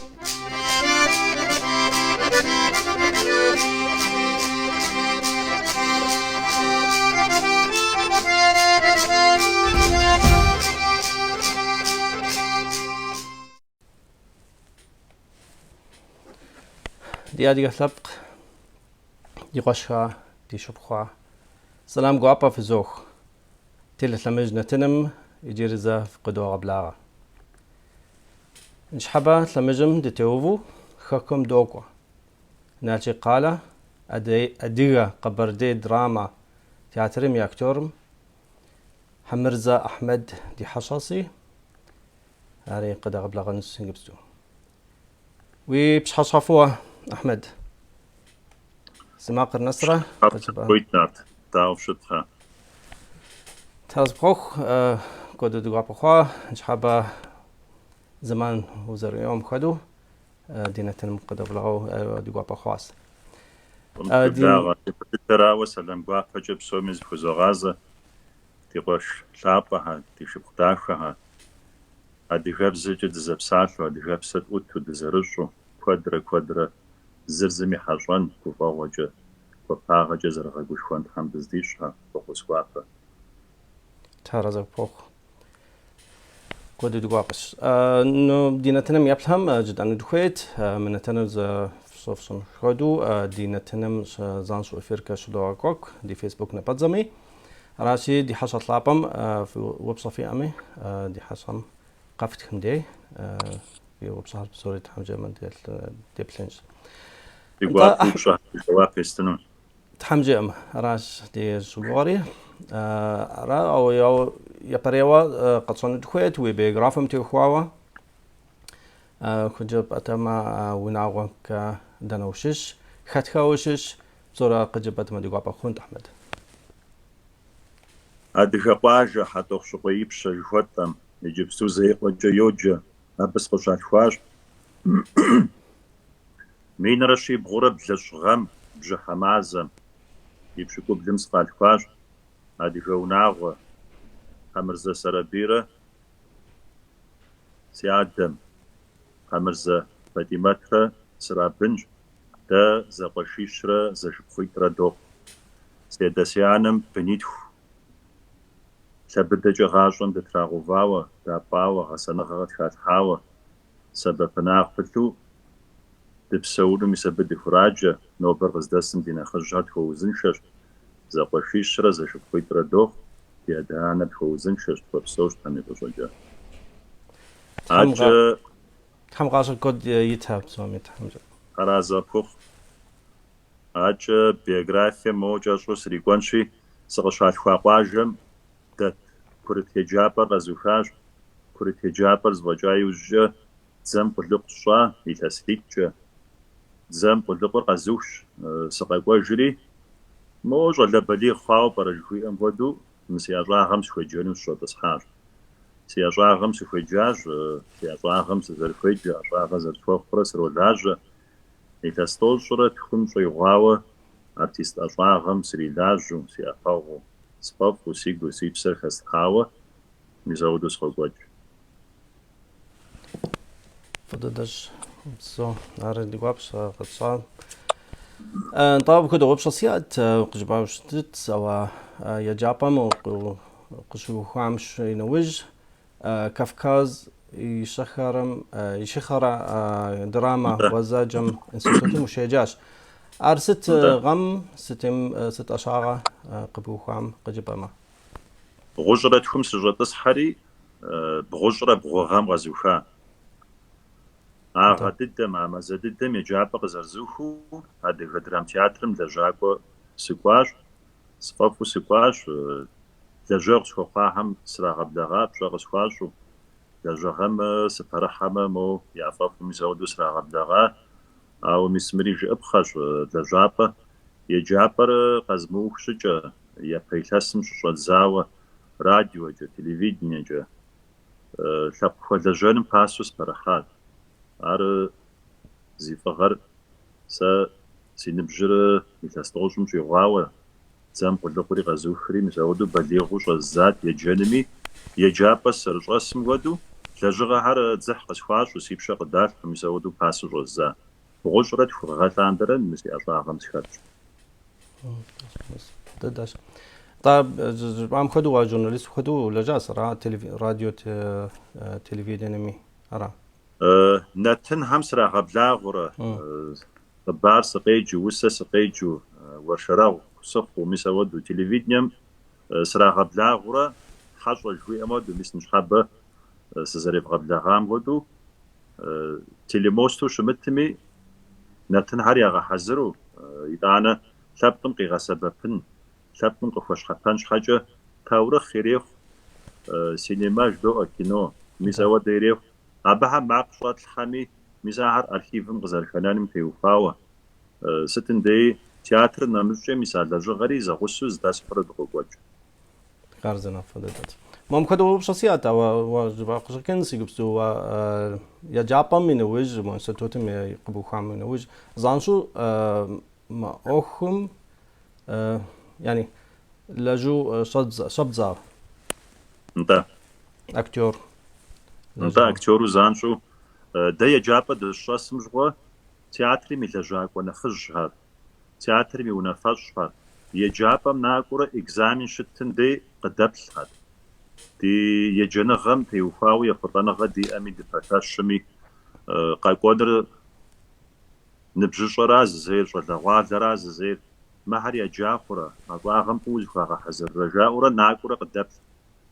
Ди адыгэ лъэпкъ, ди къуэшха, ди шыпхъуа, сэлам гуапэ фызох. Телелъэмыж нэтыным иджыри зэ фыкъыдогъэблагъэ. Ныщхьэбэ лъэмыжым дытеуву хэкум докӏуэ. Налшык къалэ Адыгэ Къэбэрдей драмэ театрым и актерым Хьэмырзэ Ахьмэд ди хьэщӏэщи, ари къыдэгъэблэгъэнущ иджыпсту. Уи пщыхьэщхьэ фӏыуэ, Ахьмэд. Си макъыр нэсрэ? Хуит Нарт, дауэ фыщытхэ? Тхьэ къыпхуэхъу, куэду ди гуапэ хъуа, ныщхьэбэ зэман узэриӏэм хуэдэу ди нэтыным къыдэблэгъэу ди гуапэ хъуащ. Къыблагъэ дыдэрауэ сэлам гуапэкӏэ псоми зыхузогъазэ, ди къуэш лъапӏэхэ, ди шыпхъу дахэхэ. Адыгэбзэкӏэ дызэпсалъэу, адыгэпсэ тӏуту, дызэрыщӏу, куэдрэ-куэдрэ зыр зым и хьэщӏэн, гуфӏэгъуэкӏэ, гуапагъэкӏэ зэрыгъэгушхуэн Тхьэм дыздищӏхэ, фӏэхъус гуапэ. Тхьэразэ къыпхуэхъу. Куэду ди гуапэщ. Ну, ди нэтыным еплъхэм жытӏэну дыхуейт, мы нэтыныр зэрыфщӏын хуэдэу ди нэтыным занщӏэу эфиркэ щыдогъэкӏуэкӏ ди Facebook напэдзэми. Аращи, ди хьэщӏэ лъапӏэм упщӏэ фиӏэми, ди хьэщӏэм къэфтхым дей, фи упщӏэхэр псори Тхьэм жиӏэмэ деплъынщ. Ди гуапэу упщӏэхэм жэуап естыну. Тхьэм жиӏэмэ, аращ ди щыгугъэри. Ара, ауэ япэрейуэ къэтщӏэну дыхуейт уи биографием теухуауэ. Къыджепӏэтэмэ, унагъуэкӏэ дэнэ ущыщ, хэтхэ ущыщ, псори къыджепӏэтэмэ ди гуапэ хъунт, Ахьмэд. Адыгэ къуажэ Хьэтӏохъущыкъуей Ипщэ жыхуэтӏэм, иджыпсту Зеикъуэкӏэ йоджэ, абы сыкъыщалъхуащ. Минрэ щибгъурэ блыщӏ гъэм, бжьыхьэ мазэм, и пщыкӏублым сыкъалъхуащ. Адыгэ унагъуэ, Хьэмырзэ Сэрэбийрэ си адэм, Хьэмырзэ Фатӏимэтрэ срабынщ, дэ зэкъуэшищрэ зэшыпхъуитӏрэ дохъу. Си адэ-си анэм бынитху лъэ быдэкӏэ гъащӏэм дытрагъэувауэ, дапӏауэ, гъэсэныгъэ къытхалъхьауэ, сэбэпынагъ пылъу дыпсэуну мис абы дыхураджэ, нобэр къыздэсым ди нэхъыжьхэр тхуэузыншэщ, зэкъуэшищрэ зэшыпхъуитӏрэ дохъу, ди адэ-анэр тхуэузыншэщ, тхуэпсэущ Тхьэм и фӏыщӏэкӏэ. Акӏэ. Тхьэм гъащӏэ куэд итэ псоми Тхьэм жиӏэ. Аразы къыпхухъу. Акӏэ биографием моуэ кӏэщӏу срикӏуэнщи, сыкъыщалъхуа къуажэм дэт курыт еджапӏэр къэзухащ. Курыт еджапӏэр зэфӏэкӏа иужькӏэ дзэм къулыкъу сщӏа илъэситӏкӏэ. Дзэм къулыкъур къэзухщ, сыкъэкӏуэжри, моуэ щӏалэ балигъ хъуауэ пӏэрэ жыхуиӏэм хуэдэу мы си ӏэщӏагъэм сыхуеджэну сыщӏэтӏысхьащ. Си ӏэщӏагъэм сыхуеджащ, си ӏэщӏагъэм сызэрыхуеджэ, ӏэщӏагъэ зэрысхуэхъурэ сролажьэ. Илъэс тӏощӏрэ тхум щӏигъуауэ артист ӏэщӏагъэм срилажьэу, си ӏэпэгъуу, сфӏэфӏу, си гур, си псэр хэслъхьауэ мис ауэдэу сыкъокӏуэкӏ. Фӏы дыдэщ, упсэу. Ар ди гуапэщ къэтщӏар. Нтӏэ, апхуэдэ упщӏэ сиӏэт, къыжыпӏауэ щытыт, ауэ еджапӏэм къыщыухуам нэужь, Кавказ Ищхъэрэ драмэ гъуазджэм институтым ущеджащ. Ар сыт гъэм, сытым, сыт ӏэщӏагъэ къыбухуам къыджыпӏэмэ? Бгъущӏрэ тхум сыщӏэтӏысхьэри, бгъущӏрэ бгъу гъэм къэзуха. А гъэ дыдэм, а мазэ дыдэм еджапӏэ къызэрызухыу Адыгэ драмтеатрым лэжьакӏуэ сыкӏуащ. Сфӏэфӏу сыкӏуащ, лэжьэгъу схуэхъуахэм срагъэблэгъа, пщӏэ къысхуащӏу, лэжьыгъэм сыпэрыхьэмэ, мо яфӏэфӏу мис ауэдэу срагъэблэгъа. Ауэ мис мыри жыӏыпхъэщ, лэжьапӏэ, еджапӏэр къэзмыух щӏыкӏэ, япэ илъэсым щыщӏэдзауэ радиокӏэ, телевидениекӏэ лъэпкъ хуэлэжьэным пасэу сыпэрыхьат. Ар зи фӏыгъэр сэ си ныбжьыр илъэс тӏощӏым щӏигъуауэ, дзэм къулыкъури къэзухри, мис ауэдэу балигъыу щӏэздзат еджэнми, еджапӏэ сызэрыщӏэсым хуэдэу, Лэжьыгъэхэр дзыхь къысхуащӏу, си пщэ къыдалъхьэу, мис ауэдэу пасэу щӏэздза. 92 гъэ лъандэрэ мы си ӏэщӏагъэм сыхэтщ. Дыдэщ. Тӏэ, жыпӏам хуэдэу, уэ журналист хуэдэу улэжьащ, ара, радио, телевидениеми, ара? Нэтынхэм срагъэблагъэурэ, хъыбар сыкъеджэу, усэ сыкъеджэу, уэршэрэгъу сыхъуу, мис ауэдэу телевидением срагъэблагъэурэ, хьэщӏэ жыхуиӏэм хуэдэу, мис ныщхьэбэ сызэревгъэблэгъам хуэдэу, телемосту щымытми, нэтынхэр ягъэхьэзыру, итӏанэ лъэпкъым къигъэсэбэпын, лъэпкъым къыхуэщхьэпэн щхьэкӏэ таурыхъ ирехъу, синема жыдоӏэ, кино, мис ауэдэ ирехъу. Абыхэм макъ щӏэтлъхьэми, мис ахэр архивым къызэрыхэнэным теухуауэ, сытым деи театрым нэмыщӏкӏэ мис а лэжьыгъэри зэгъусэу здэсхьурэ дыкъокӏуэкӏ. Хъарзынэ, фӏы дыдэт. Мом хуэдэу упщӏэ сиӏэт, ауэ уэ жыпӏа къыщӏэкӏынщ иджыпсту уэ еджапӏэм и нэужь, мо институтым къыбухам и нэужь, занщӏэу мы ӏуэхум яни лэжьу щӏэбдза? Нтӏэ. Актер. Нтӏэ, актеру занщӏэу. Дэ еджапӏэ дыщыщӏэсым щыгъуэ театрым и лэжьакӏуэ нэхъыжьхэр, театрым и унафэщӏхэр, еджапӏэм накӏуэурэ экзамен щыттым дей къыдэплъхэр. Ди еджэныгъэм теухуауэ ехъулӏэныгъэ диӏэми, дыпэлъэщми, къэкӏуэныр ныбжьыщӏэра зызейр, щӏалэгъуалэра зызейр, мыхэр еджа хъурэ, ӏэщӏагъэм фӏыуэ зыхуагъэхьэзыррэ жаӏэурэ накӏуэурэ къыдэплът.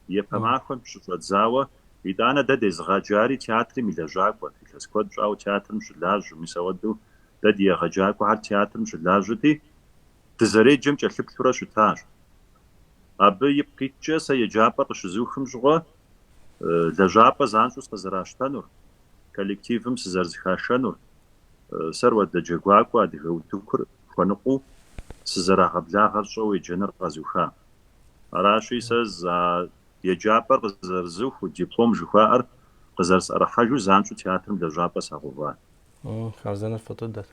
Япэ махуэм щыщӏэдзауэ, итӏанэ дэ дезыгъэджари театрым и лэжьакӏуэт, илъэс куэд щӏауэ театрым щылажьэу, мис ауэдэу дэ ди егъэджакӏуэхэр театрым щылажьэти, дызэреджэм кӏэлъыплъурэ щытащ. Абы ипкъ иткӏэ сэ еджапӏэр къыщызухым щыгъуэ лэжьапӏэ занщӏэу сыкъызэращтэнур, коллективым сызэрызыхашэнур, сэр хуэдэ джэгуакӏуэ адыгэ утыкур хуэныкъуэу сызэрагъэблагъэр сщӏэуэ еджэныр къэзуха. Аращи, сэ а еджапӏэр къызэрызухыу, диплом жыхуаӏэр къызэрысӏэрыхьэжу занщӏэу театрым лэжьапӏэ сагъэува. Хъарзынэ, фӏы дыдэт.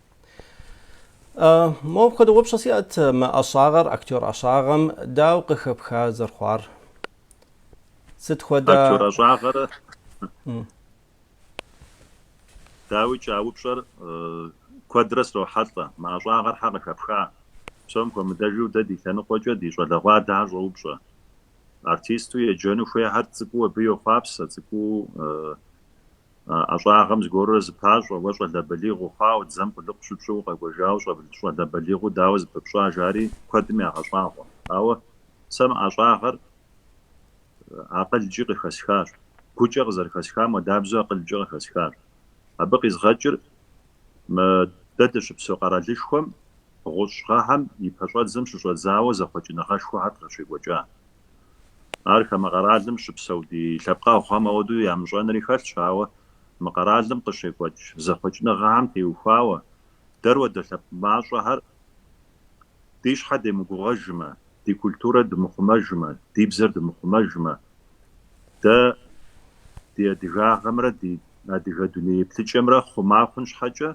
Моуэ апхуэдэ упщӏэ сиӏэт, мы ӏэщӏагъэр, актер ӏэщӏагъэм дауэ къыхэпха зэрыхъуар? Сыт хуэдэ... Актер ӏэщӏагъэр, дауикӏ, а упщӏэр куэдрэ срохьэлӏэ. Мы ӏэщӏагъэр хьэ къыхэпха? Псом хуэмыдэжу дэ ди лъэныкъуэкӏэ ди щӏалэгъуалэхэр щӏоупщӏэ. Артисту еджэну хуейхэр цӏыкӏуу абы йохъуапсэ, цӏыкӏуу ӏэщӏагъэм зыгуэрурэ зыпащӏэ, уэ щӏалэ балигъ ухъуауэ, дзэм къулыкъу щыпщӏэу укъэкӏуэжауэ щӏалэ балигъыу дауэ зыпыпщӏа, жари куэдым ягъэщӏагъуэ. Ауэ сэ мы ӏэщӏагъэр акъылкӏи къыхэсхащ. Гукӏэ къызэрыхэсхам хуэдабзэу акъылкӏэ къыхэсхащ. Абы къизгъэкӏыр мы дэ дыщыпсэу къэралышхуэм гъущӏ гъэхэм и пэщӏэдзэм щыщӏэдзауэ зэхъуэкӏыныгъэшхуэхэр къыщекӏуэкӏа. Ар хамэ къэралым щыпсэу ди лъэпкъэгъухэм ауэдэу ямыщӏэнри хэлъщ, ауэ мы къэралым къыщекӏуэкӏ зэхъуэкӏыныгъэхэм теухуауэ дэр хуэдэ лъэпкъ мащӏэхэр ди щхьэ демыгугъэжмэ, ди культурэр дымыхъумэжмэ, ди бзэр дымыхъумэжмэ, дэ ди адыгагъэмрэ ди адыгэ дуней еплъыкӏэмрэ хъума хъун щхьэкӏэ,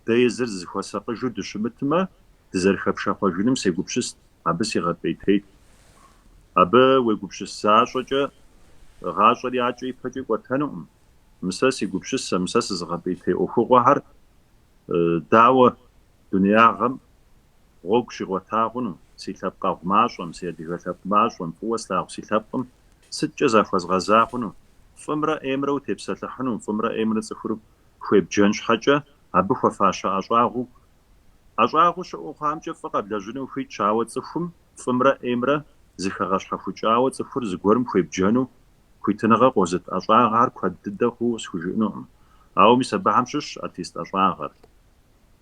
дэ езыр зыхуэсакъыжу дыщымытмэ, дызэрыхэпшэхъуэжыным сегупсыст, абы сигъэпӏейтейт. Абы уегупсыс защӏэкӏэ гъащӏэри акӏэ ипэкӏэ кӏуэтэнукъым. Мы сэ си гупсысэ, мы сэ сызыгъэпӏейтей ӏуэхугъуэхэр дауэ дунеягъэм гъуэгу щигъуэта хъуну, си лъэпкъэгъу мащӏэм, си адыгэ лъэпкъ мащӏэм, фӏыуэ слъагъу си лъэпкъым сыткӏэ захуэзгъэза хъуну? Фӏымрэ ӏеймрэ утепсэлъыхьыну, фӏымрэ ӏеймрэ цӏыхур хуебджэн щхьэкӏэ, абы хуэфащэ ӏэщӏагъэу ӏэщӏагъэу щыӏэу хъуамкӏэ фӏы къэблэжьыну ухуитщ, ауэ цӏыхум фӏымрэ ӏеймрэ зыхэгъэщхьэхукӏауэ цӏыхур зыгуэрым хуебджэну хуитыныгъэ къозыт ӏэщӏагъэхэр куэд дыдэ хъууэ схужыӏэнукъым. Ауэ мис абыхэм щыщщ артист ӏэщӏагъэр.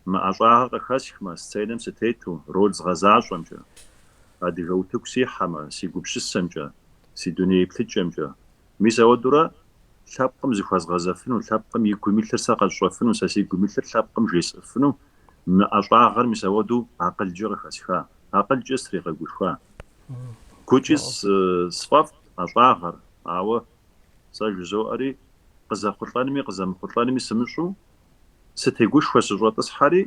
Мы ӏэщӏагъэр къыхэсхмэ, сценэм сытету, роль згъэзащӏэмкӏэ, адыгэ утыку сихьэмэ, си гупсысэмкӏэ, си дуней еплъыкӏэмкӏэ, мис ауэдурэ лъэпкъым зыхуэзгъэзэфыну, лъэпкъым и гум илъыр сэ къэсщӏэфыну, сэ си гум илъыр лъэпкъым жесӏэфыну, мы ӏэщӏагъэр мис ауэдэу акъылкӏэ къыхэсха, акъылкӏэ стригъэгушхуа. Гукӏи сфӏэфӏт ӏэщӏагъэр, ауэ сэ жызоӏэри, къызэхъулӏэнми къызэмыхъулӏэнми сымыщӏэу, сытегушхуэ сыщӏэтӏысхьэри,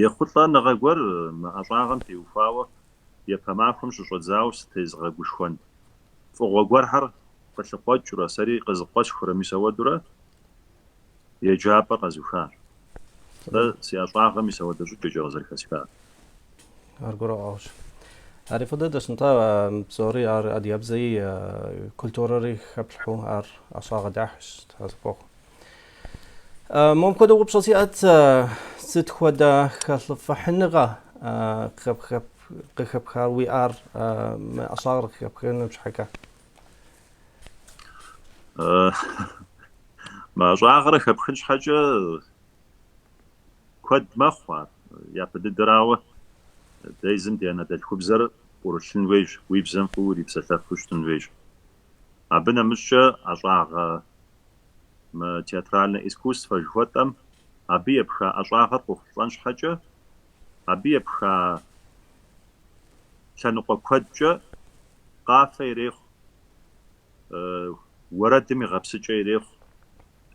ехъулӏэныгъэ гуэр мы ӏэщӏагъэм теухуауэ япэ махуэм щыщӏэдзауэ сытезыгъэгушхуэн фӏыгъуэ гуэрхэр къылъыкъуэкӏыурэ, сэри къызыкъуэсхурэ, мис ауэдурэ еджапӏэр къэзухащ. Сэ си ӏэщӏагъэр мис ауэдэ щӏыкӏэкӏэ къызэрыхэсхар. Ар гурыӏуэгъуэщ. Ари фӏы дыдэщ, нтӏэ, псори ар адыгэбзэи культурэри хэплъхьэу ар ӏэщӏагъэ дахэщ, Тхьэ зыхуэхъу. Мыпхуэдэ упщӏэ сиӏэт, сыт хуэдэ хэлӏыфӏыхьыныгъэ къыхэпхар уиӏар мы ӏэщӏагъэр къыхэпхыным щхьэкӏэ? Мы ӏэщӏагъэр хэпхын щхьэкӏэ куэд мэхъу ар. Япэ дыдэрауэ, дэ езым ди анэдэлъхубзэр пӏурылъын хуейщ, уи бзэм фӏыуэ урипсэлъэфу щытын хуейщ. Абы нэмыщӏкӏэ ӏэщӏагъэ мы театральнэ искусствэ жыхуэтӏэм абы епха ӏэщӏагъэр къохъулӏэн щхьэкӏэ, абы епха лъэныкъуэ куэдкӏэ къафэ ирехъу, уэрэдым и гъэпсыкӏэ ирехъу,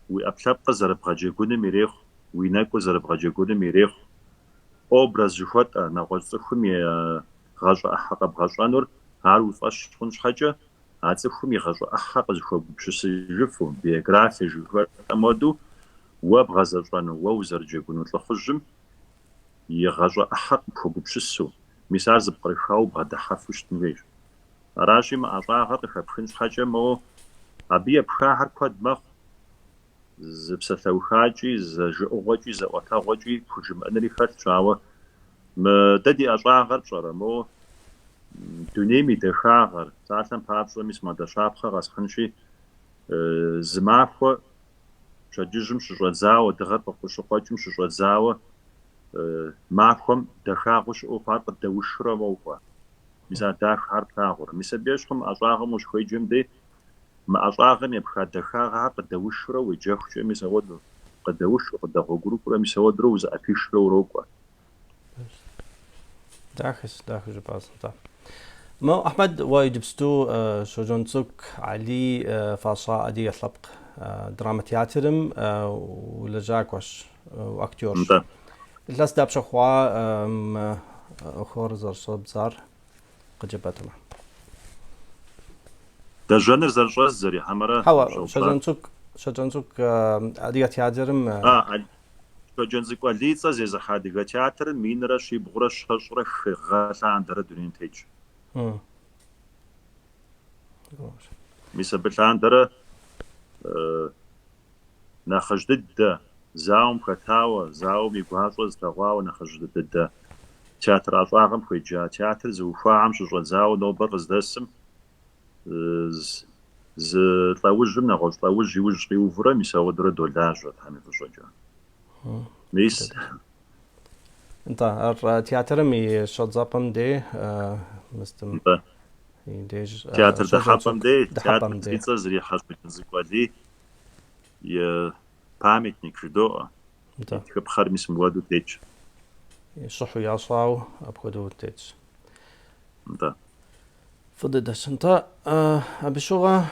уи ӏэпкълъэпкъыр зэрыбгъэджэгуным ирехъу, уи нэкӏур зэрыбгъэджэгуным ирехъу, образ жыхуэтӏэ нэгъуэщӏ цӏыхум и гъащӏэ ӏыхьэ къэбгъэщӏэнур ар уи фӏэщ хъун щхьэкӏэ, а цӏыхум и гъащӏэ ӏыхьэ къызыхуэгупсысыжыфу, биографие жыхуэтӏэм хуэдэу, уэ бгъэзэщӏэну, уэ узэрыджэгуну лӏыхъужьым и гъащӏэ ӏыхьэ къыпхуэгупсысу, мис ар зэпкърыхауэ бгъэдыхьэфу щытын хуейщ. Аращи, мы ӏэщӏагъэр къыхэпхын щхьэкӏэ моуэ абы епхахэр куэд мэхъу. Зы псалъэухакӏи, зы жыӏэгъуэкӏи, зы ӏуэтэгъуэкӏи пхужымыӏэнри хэлъщ, ауэ мы дэ ди ӏэщӏагъэр пщӏэрэ, моуэ дунейм и дахагъэр, псалъэм папщӏэ, мис модэ щапхъэ къэсхьынщи, зы махуэ пщэдджыжьым щыщӏэдзауэ, дыгъэр къыщыкъуэкӏым щыщӏэдзауэ, махуэм дахагъэу щыӏэу хъуар къыдэушурэ уокӏуэ. Мис а дахэхэр плъагъурэ. Мис абы ещхьу мы ӏэщӏагъэм ущыхуеджэм дей, мы ӏэщӏагъэм епха дахагъэхэр къыдэушурэ уеджэхукӏэ, мис ауэдэу, къыдэушу, къыдэгъуэгурыкӏуэрэ, мис ауэдурэ узыӏэпишрэ урокӏуэ. Дахэщ, дахэу жыпӏащ, нтӏэ. Мо, Ахьмэд, уэ иджыпсту Щоджэнцӏыкӏу Алий фӏаща адыгэ лъэпкъ драмэ театрым улэжьакӏуэщ, уактерщ. Нтӏэ. Илъэс дапщэ хъуа мы ӏуэхур зэрыщӏэбдзар къыджепӏэтэмэ? Лэжьэныр зэрыщӏэздзэри, хьэмэрэ Хьэуэ, щӏэупщӏар? Щоджэнцӏыкӏу, Щоджэнцӏыкӏу адыгэ театрым А, Щоджэнцӏыкӏу Алий цӏэ зезыхьэ адыгэ театрыр минрэ щибгъурэ щэщӏрэ хы гъэ лъандэрэ дунейм тетщ. Мис абы лъандэрэ нэхъыжь дыдэ, зауэм хэтауэ, зауэм и гуащӏэ зылъэгъуауэ нэхъыжь дыдэ театр ӏэщӏагъэм хуеджа театр зыухуахэм щыщӏэдзауэ нобэр къыздэсым Зы лӏэужьым нэгъуэщӏ лӏэужь иужь къиувурэ, мис ауэдурэ долажьэ, Тхьэм и фӏыщӏэкӏэ. Мис. Нтӏэ, ар театрым и щӏэдзапӏэм дей, мыстым Нтӏэ. и деж, Театр дыхьэпӏэм Щоджэнцӏыкӏу дей, дыхьэпӏэм театрым дей. зи цӏэр зэрихьэ Щоджэнцӏыкӏу Алий и памятник жыдоӏэ. И Нтӏэ. тхыпхъэр мис мыуэду тетщ. И щӏыхьу ящӏауэ апхуэдэу тетщ. Нтӏэ. Фӏы дыдэщ. Нтӏэ, абы щыгъуэ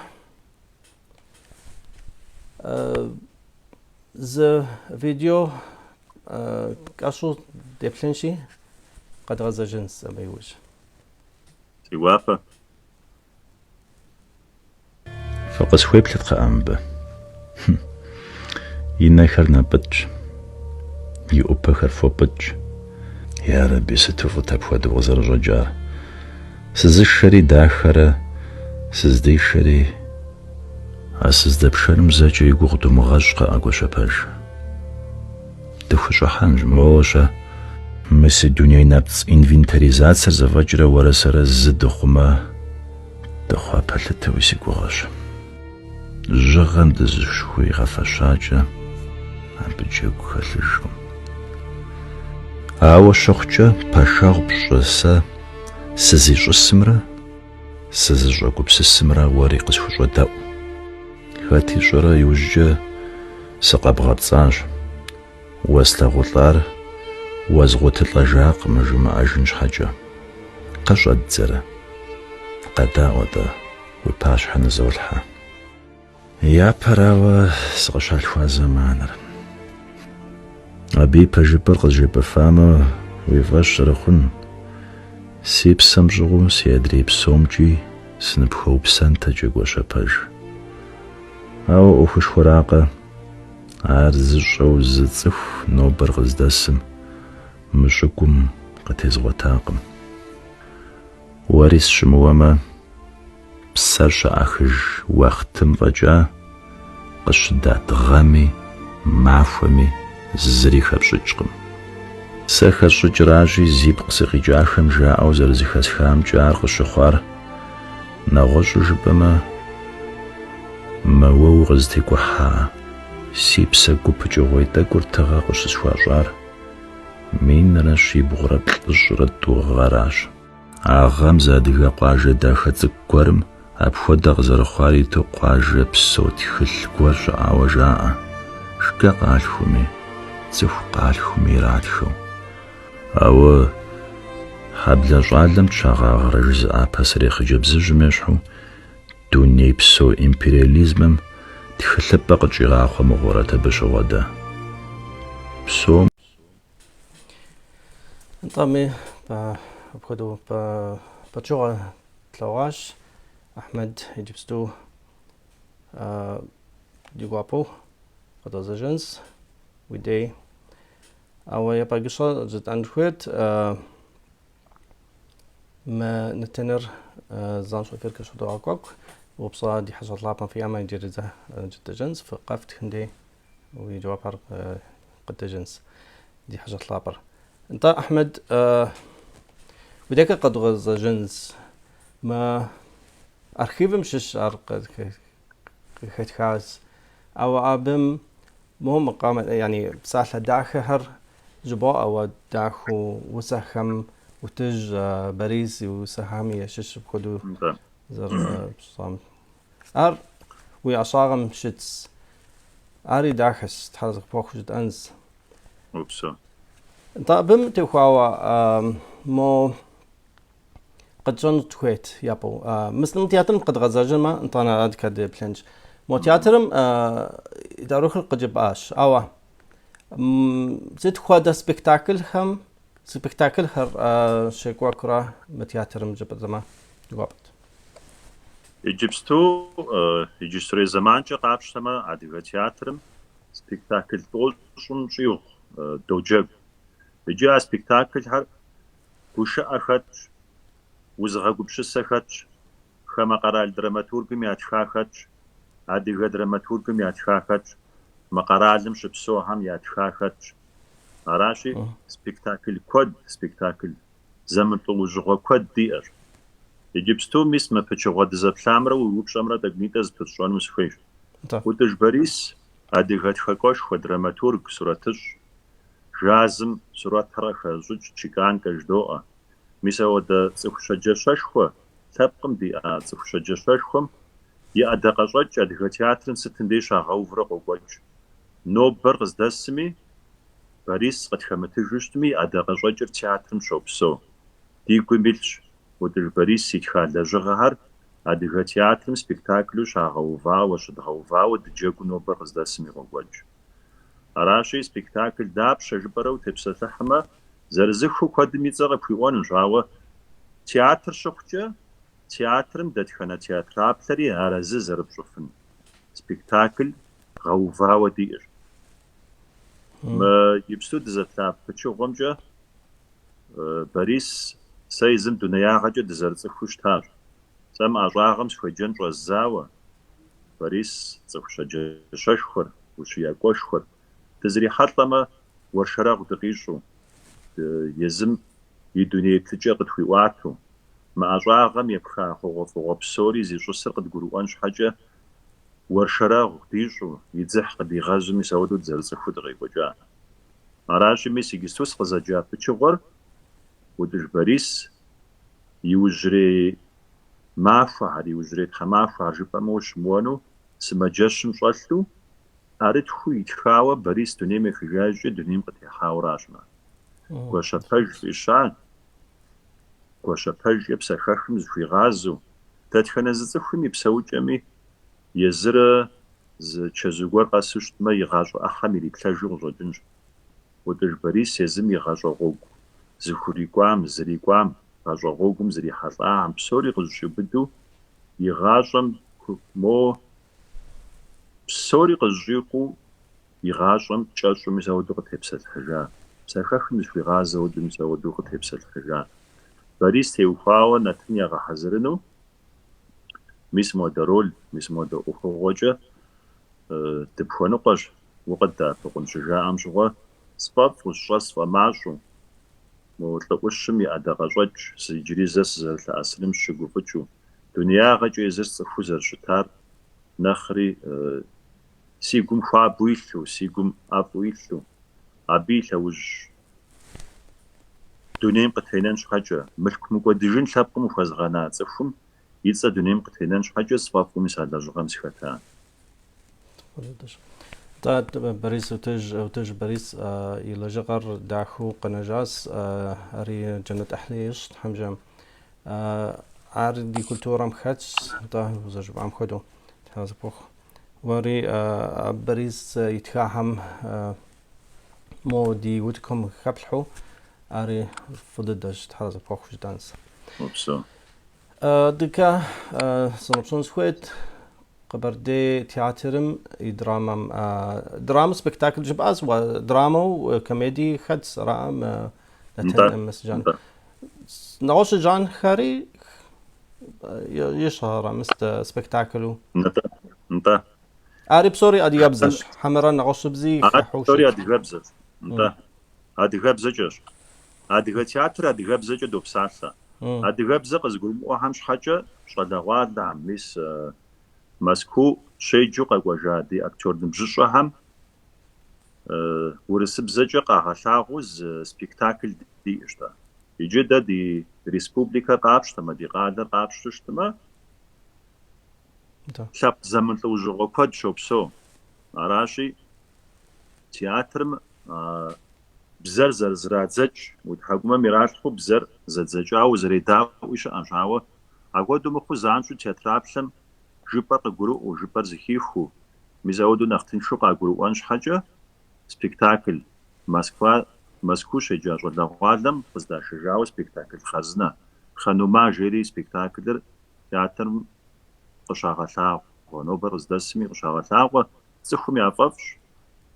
зы видео кӏэщӏу деплъынщи, къэдгъэзэжынщ абы иужь. Си гуапэ. Фыкъысхуеплъыт кхъыӏэ мыбы. И нэхэр нэпӏытӏщ, и ӏупэхэр фопӏытӏщ. Ярэби, сыту фӏыт апхуэдэу къызэрыщӏэкӏар. Сызышэри дахэрэ сыздишэри, а сыздэпшэнум зэкӏэ и гугъу думыгъэщӏ, кхъыӏэ, Гуащэпэж. Дыхущӏыхьэнщ, моуэ-щэ. Мы си дуней нэпцӏ инвентаризацэр зэфӏэкӏрэ уэрэ сэрэ зы дыхъумэ, дыхъуа пэлъытэуи си гугъэщ. Жьыгъэм дызыщыхуигъэфэщакӏэ, абы джэгу хэлъыжкъым. Ауэ щыхъукӏэ, пэшэгъу пщӏы сэ сызищӏысымрэ сызыщӏэгупсысымрэ уэри къысхущӏэдэӏу. Хэт ищӏэрэ иужькӏэ сыкъэбгъэпцӏащ, уэслъагъулӏар уэзгъуэтылӏэжакъым жумыӏэжын щхьэкӏэ. Къыщӏэддзэрэ? Къэдаӏуэ-тӏэ, уи пащхьэ нызолъхьэ. Япэрауэ, сыкъыщалъхуа зэманыр. Абы и пэжыпӏэр къызжепӏэфамэ, уи фӏэщ зэрыхъун, си псэм щӏыгъуу си адрей псомкӏи сыныпхуэупсэнтэкӏэ, Гуащэпэж. Ауэ ӏуэхушхуэракъэ, ар зыщӏэу зы цӏыху нобэр къыздэсым мы щӏыгум къытезгъуэтакъым. Уэри сщымыуэмэ, псэр щаӏахыж уахътым фӏэкӏа къыщыдат гъэми махуэми зыри хэпщӏыкӏкъым. Сэ хэсщӏыкӏращи, зипкъ сыкъикӏахэм жаӏэу зэрызэхэсхамкӏэ ар къыщыхъуар, нэгъуэщӏу жыпӏэмэ, мы уэ укъызытекӏухьа си псэ гупыкӏыгъуей тӏэкӏур тыгъэ къыщысхуащӏар 1792 гъэращ. А гъэм зы адыгэ къуажэ дахэ цӏыкӏу гуэрым апхуэдэ къызэрыхъуар иту къуажэ псо тхылъ гуэр щыӏауэ жаӏэ, шкӏэ къалъхуми, цӏыху къалъхуми иратхэу. Ауэ хьэблэ щӏалэм тщагъагърэ жызыӏа пасэрей хъыджэбзыжьым ещхьу, дунейпсо империализмэм тхылъыпӏэ къытщӏигъахъуэ мыгъуэрэт абы щыгъуэ дэ. Псом. Нтӏэми, апхуэдэу пычыгъуэ тлъэгъуащ. Ахьмэд иджыпсту ди гуапэу къэдгъэзэжынщ уи дей. Ауэ япэ гыщӏэ жытӏэн хуейт, мы нэтыныр занщӏэу эфиркӏэ щыдогъэкӏуэкӏ. Упщӏэ ди хьэщӏэ лъапӏэм фиӏэмэ иджыри зэ жытӏэжынщ, фыкъэфтхын дей. Уи жэуапхэр къыдэжынщ, ди хьэщӏэ лъапӏэр. Нтӏэ, Ахьмэд, уи декӏэ къэдгъэзэжынщ. Мы архивым щыщ ар къыхэтхащ. Ауэ абым мо макъамэ, яни псалъэ дахэхэр жыбоӏэ уэ дахэу усэхэм ӏутӏыж Борис и усэхэм ящыщ апхуэдэу зэрыпщӏам. Ар уи ӏэщӏагъэм щытщ. Ари дахэщ, Тхьэр къыпхуэхъу жытӏэнщ. Упсэу. Нтӏэ, абым теухуауэ мо къэтщӏэну тхуейт япэу. Мыслъым театрым къэдгъэзэжынмэ, нтӏанэ адэкӏэ деплъынщ. Мо театрым и таурыхъыр къыджепӏащ. Ауэ сыт хуэдэ спектаклхэм, спектаклхэр щекӏуэкӏрэ мы театрым жыпӏэмэ, гуапэт. Иджыпсту, иджыпстурей зэманкӏэ къапщтэмэ, адыгэ театрым спектакль тӏощӏым щӏигъу доджэгу. Иджы а спектаклхэр гушыӏэ хэтщ, узыгъэгупсысэ хэтщ, хамэ къэрал драматургым ятха хэтщ, адыгэ драматургым ятха хэтщ, мы къэралым щыпсэухэм ятха хэтщ. Аращи, спектакль куэд, спектакль зэмылӏэужьыгъуэ куэд диӏэщ. Иджыпсту мис мы пычыгъуэ дызэплъамрэ уи упщӏэмрэ тӏэкӏунитӏэ зыпысщӏэну сыхуейщ. ӏутӏыж Борис адыгэ тхакӏуэшхуэ, драматург, сурэтыщӏ. Жазым сурэтхэр къыхэзыщӏыкӏ чеканкэ жыдоӏэ. Мис ауэдэ цӏыху щэджащэшхуэ, лъэпкъым диӏа цӏыху щэджащэшхуэм и ӏэдакъэщӏэкӏ адыгэ театрым сытым дей щагъэуврэ къокӏуэкӏ. Нобэр къыздэсми, Борис къытхэмытыжу щытми, и ӏэдакъэщӏэкӏыр театрым щопсэу. Ди гум илъщ ӏутӏыж Борис итха лэжьыгъэхэр адыгэ театрым спектаклу щагъэувауэ, щыдгъэувауэ дыджэгуу нобэр къыздэсми къокӏуэкӏ. Аращи, спектакль дапщэ жыпӏэрэ утепсэлъыхьмэ, зырызыххэу куэдым и цӏэ къыпхуиӏуэнущ, ауэ театр щыхъукӏэ, театрым дэтхэнэ театраплъэри арэзы зэрыпщӏыфын спектакль гъэувауэ диӏэщ. Мы иджыпсту дызэплъа пычыгъуэмкӏэ Борис сэ езым дунеягъэкӏэ дызэрыцӏыхуу щытащ. Сэ мы ӏэщӏагъэм сыхуеджэн щӏэздзауэ, Борис цӏыху щэджащэшхуэр, ущиякӏуэшхуэр, дызрихьэлӏэмэ, уэршэрэгъу дыкъищӏу, езым и дуней еплъыкӏэ къытхуиӏуатэу, мы ӏэщӏагъэм епха хъугъуэфӏыгъуэ псори зищӏысыр къыдгурыӏуэн щхьэкӏэ уэршэрэгъу дищӏу, и дзыхь къыдигъэзу мис ауэдэу дызэрыцӏыхуу дыкъекӏуэкӏа. Аращи, мис иджысту сыкъызэджа пычыгъуэр ӏутӏыж Борис иужьрей махуэхэр, иужьрей тхьэмахуэхэр жыпӏэмэ ущымыуэну сымаджэщым щӏэлъу, ӏэрытхыу итхауэ Борис дунейм ехыжа иужькӏэ дунейм къытехьауэращ мыр. Гуащэпэж фӏища, Гуащэпэжкӏэ псэхэхым зыхуигъазэу, дэтхэнэ зы цӏыхум и псэукӏэми езырэ зы чэзу гуэр къэсу щытмэ, и гъащӏэ ӏыхьэм ириплъэжу къыщӏэкӏынщ. ӏутӏыж Борис езым и гъащӏэ гъуэгу зыхурикӏуам, зрикӏуам, гъащӏэ гъуэгум зрихьэлӏахэм псори къызэщӏиубыдэу и гъащӏэм мо Псори къызэщӏикъуэу и гъащӏэм кӏэщӏу мис ауэдэу къытепсэлъыхьыжа, псэхэхым зыхуигъазэ хуэдэу мис ауэдэу къытепсэлъыхьыжа. Борис теухуауэ нэтын ягъэхьэзырыну мис модэ роль, мис модэ ӏуэхугъуэкӏэ дыпхуэныкъуэщ, укъыддэӏэпыкъун щыжаӏэм щыгъуэ, сфӏэфӏу, сщӏэр сфӏэмащӏэу, мо лӏы ӏущым и ӏэдакъэщӏэкӏ иджыри зэ сызэрылъэӏэсыным сыщыгуфӏыкӏыу, дунеягъэкӏэ езыр сцӏыхуу зэрыщытар нэхъри си гум хуабэу илъу, си гум ӏэфӏу илъу, абы и лъэужь дунейм къытенэн щхьэкӏэ, мылъку мыкӏуэдыжын лъэпкъым ухуэзыгъэна цӏыхум и цӏэ дунейм къытенэн щхьэкӏэ сфӏэфӏу мис а лэжьыгъэм сыхэта. Нтӏэ, Борис Утыж, Утыж Борис и лэжьыгъэр дахэу къэнэжащ, ари джэнэт ӏыхьлы ищӏ Тхьэм жиӏэм. Ар ди культурэм хэтщ, нтӏэ, узэрыжыпӏам хуэдэу, Тхьэ къыпхухъу. Уэри Борис итхахэм мо ди утыкум хэплъхьэу, ари фӏы дыдэщ, Тхьэ къыпхухъу жытӏэнщ. Упсэу. Дыкӏэ сыноупщӏын сыхуейт Къэбэрдей театрым и драмэм. Драмэ спектакль жыпӏащ уэ, драмэу комедии хэтщ, араӏэ мы нэтыным мис жан. Нтӏэ. Нэгъуэщӏ жанрхэри ищӏэрэ мис спектаклу. Нтӏэ, нтӏэ. Ари псори адыгэбзэщ, хьэмэрэ нэгъуэщӏыбзи Ар хыхьэу псори щыт. адыгэбзэщ. Нтӏэ. Адыгэбзэкӏэщ. Адыгэ театр адыгэбзэкӏэ допсалъэ. Адыгэбзэ къызыгурымыӏуэхэм щхьэкӏэ щӏалэгъуалэхэм, мис Мэзкуу щеджэу къэкӏуэжа ди актер ныбжьыщӏэхэм урысыбзэкӏэ къагъэлъагъуэу зы спектакль диӏэщ-тӏэ. Иджы дэ ди республикэр къапщтэмэ, ди къалэр къапщтэу щытмэ, лъэпкъ зэмылӏэужьыгъуэ куэд щопсэу. Аращи, театрым бзэр зэрызэрадзэкӏ, уи тхьэкӏумэм иралъхьэу бзэр зэдзэкӏауэ узэредаӏуи щыӏэщ, ауэ апхуэдэу мыхъуу занщӏэу театраплъэм жыпӏэр къыгурыӏуэу, жыпӏэр зыхихыу, мис ауэдэу нэхъ тыншу къагурыӏуэн щхьэкӏэ спектакль Москва, Мэзкуу щеджа щӏалэгъуалэм къыздашэжауэ спектакль хъарзынэ, Ханума жери спектаклыр театрым къыщагъэлъагъуэ, нобэр къыздэсми къыщагъэлъагъуэ, цӏыхум яфӏэфӏщ,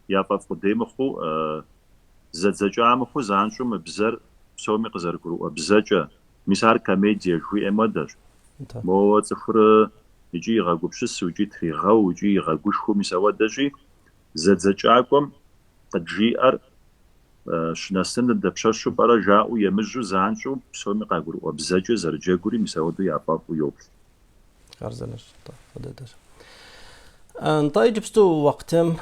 яфӏэфӏ къудей мыхъуу, зэдзэкӏа мыхъуу занщӏэу мы бзэр псоми къызэрыгурыӏуэ бзэкӏэ, мис ар комедие жыхуиӏэм хуэдэщ. Моуэ цӏыхур икӏи игъэгупсысу, икӏи тригъэу, икӏи игъэгушхуэу мис ауэдэщи, зэдзэкӏакӏуэм къыджиӏэр щынэсыныр дапщэщу пӏэрэ жаӏэу емыжьэу занщӏэу псоми къагурыӏуэ бзэкӏэ зэрыджэгури мис ауэдэу яфӏэфӏу йоплъ. Хъарзынэщ, нтӏэ, фӏы дыдэщ. Нтӏэ, иджыпсту уэкътым,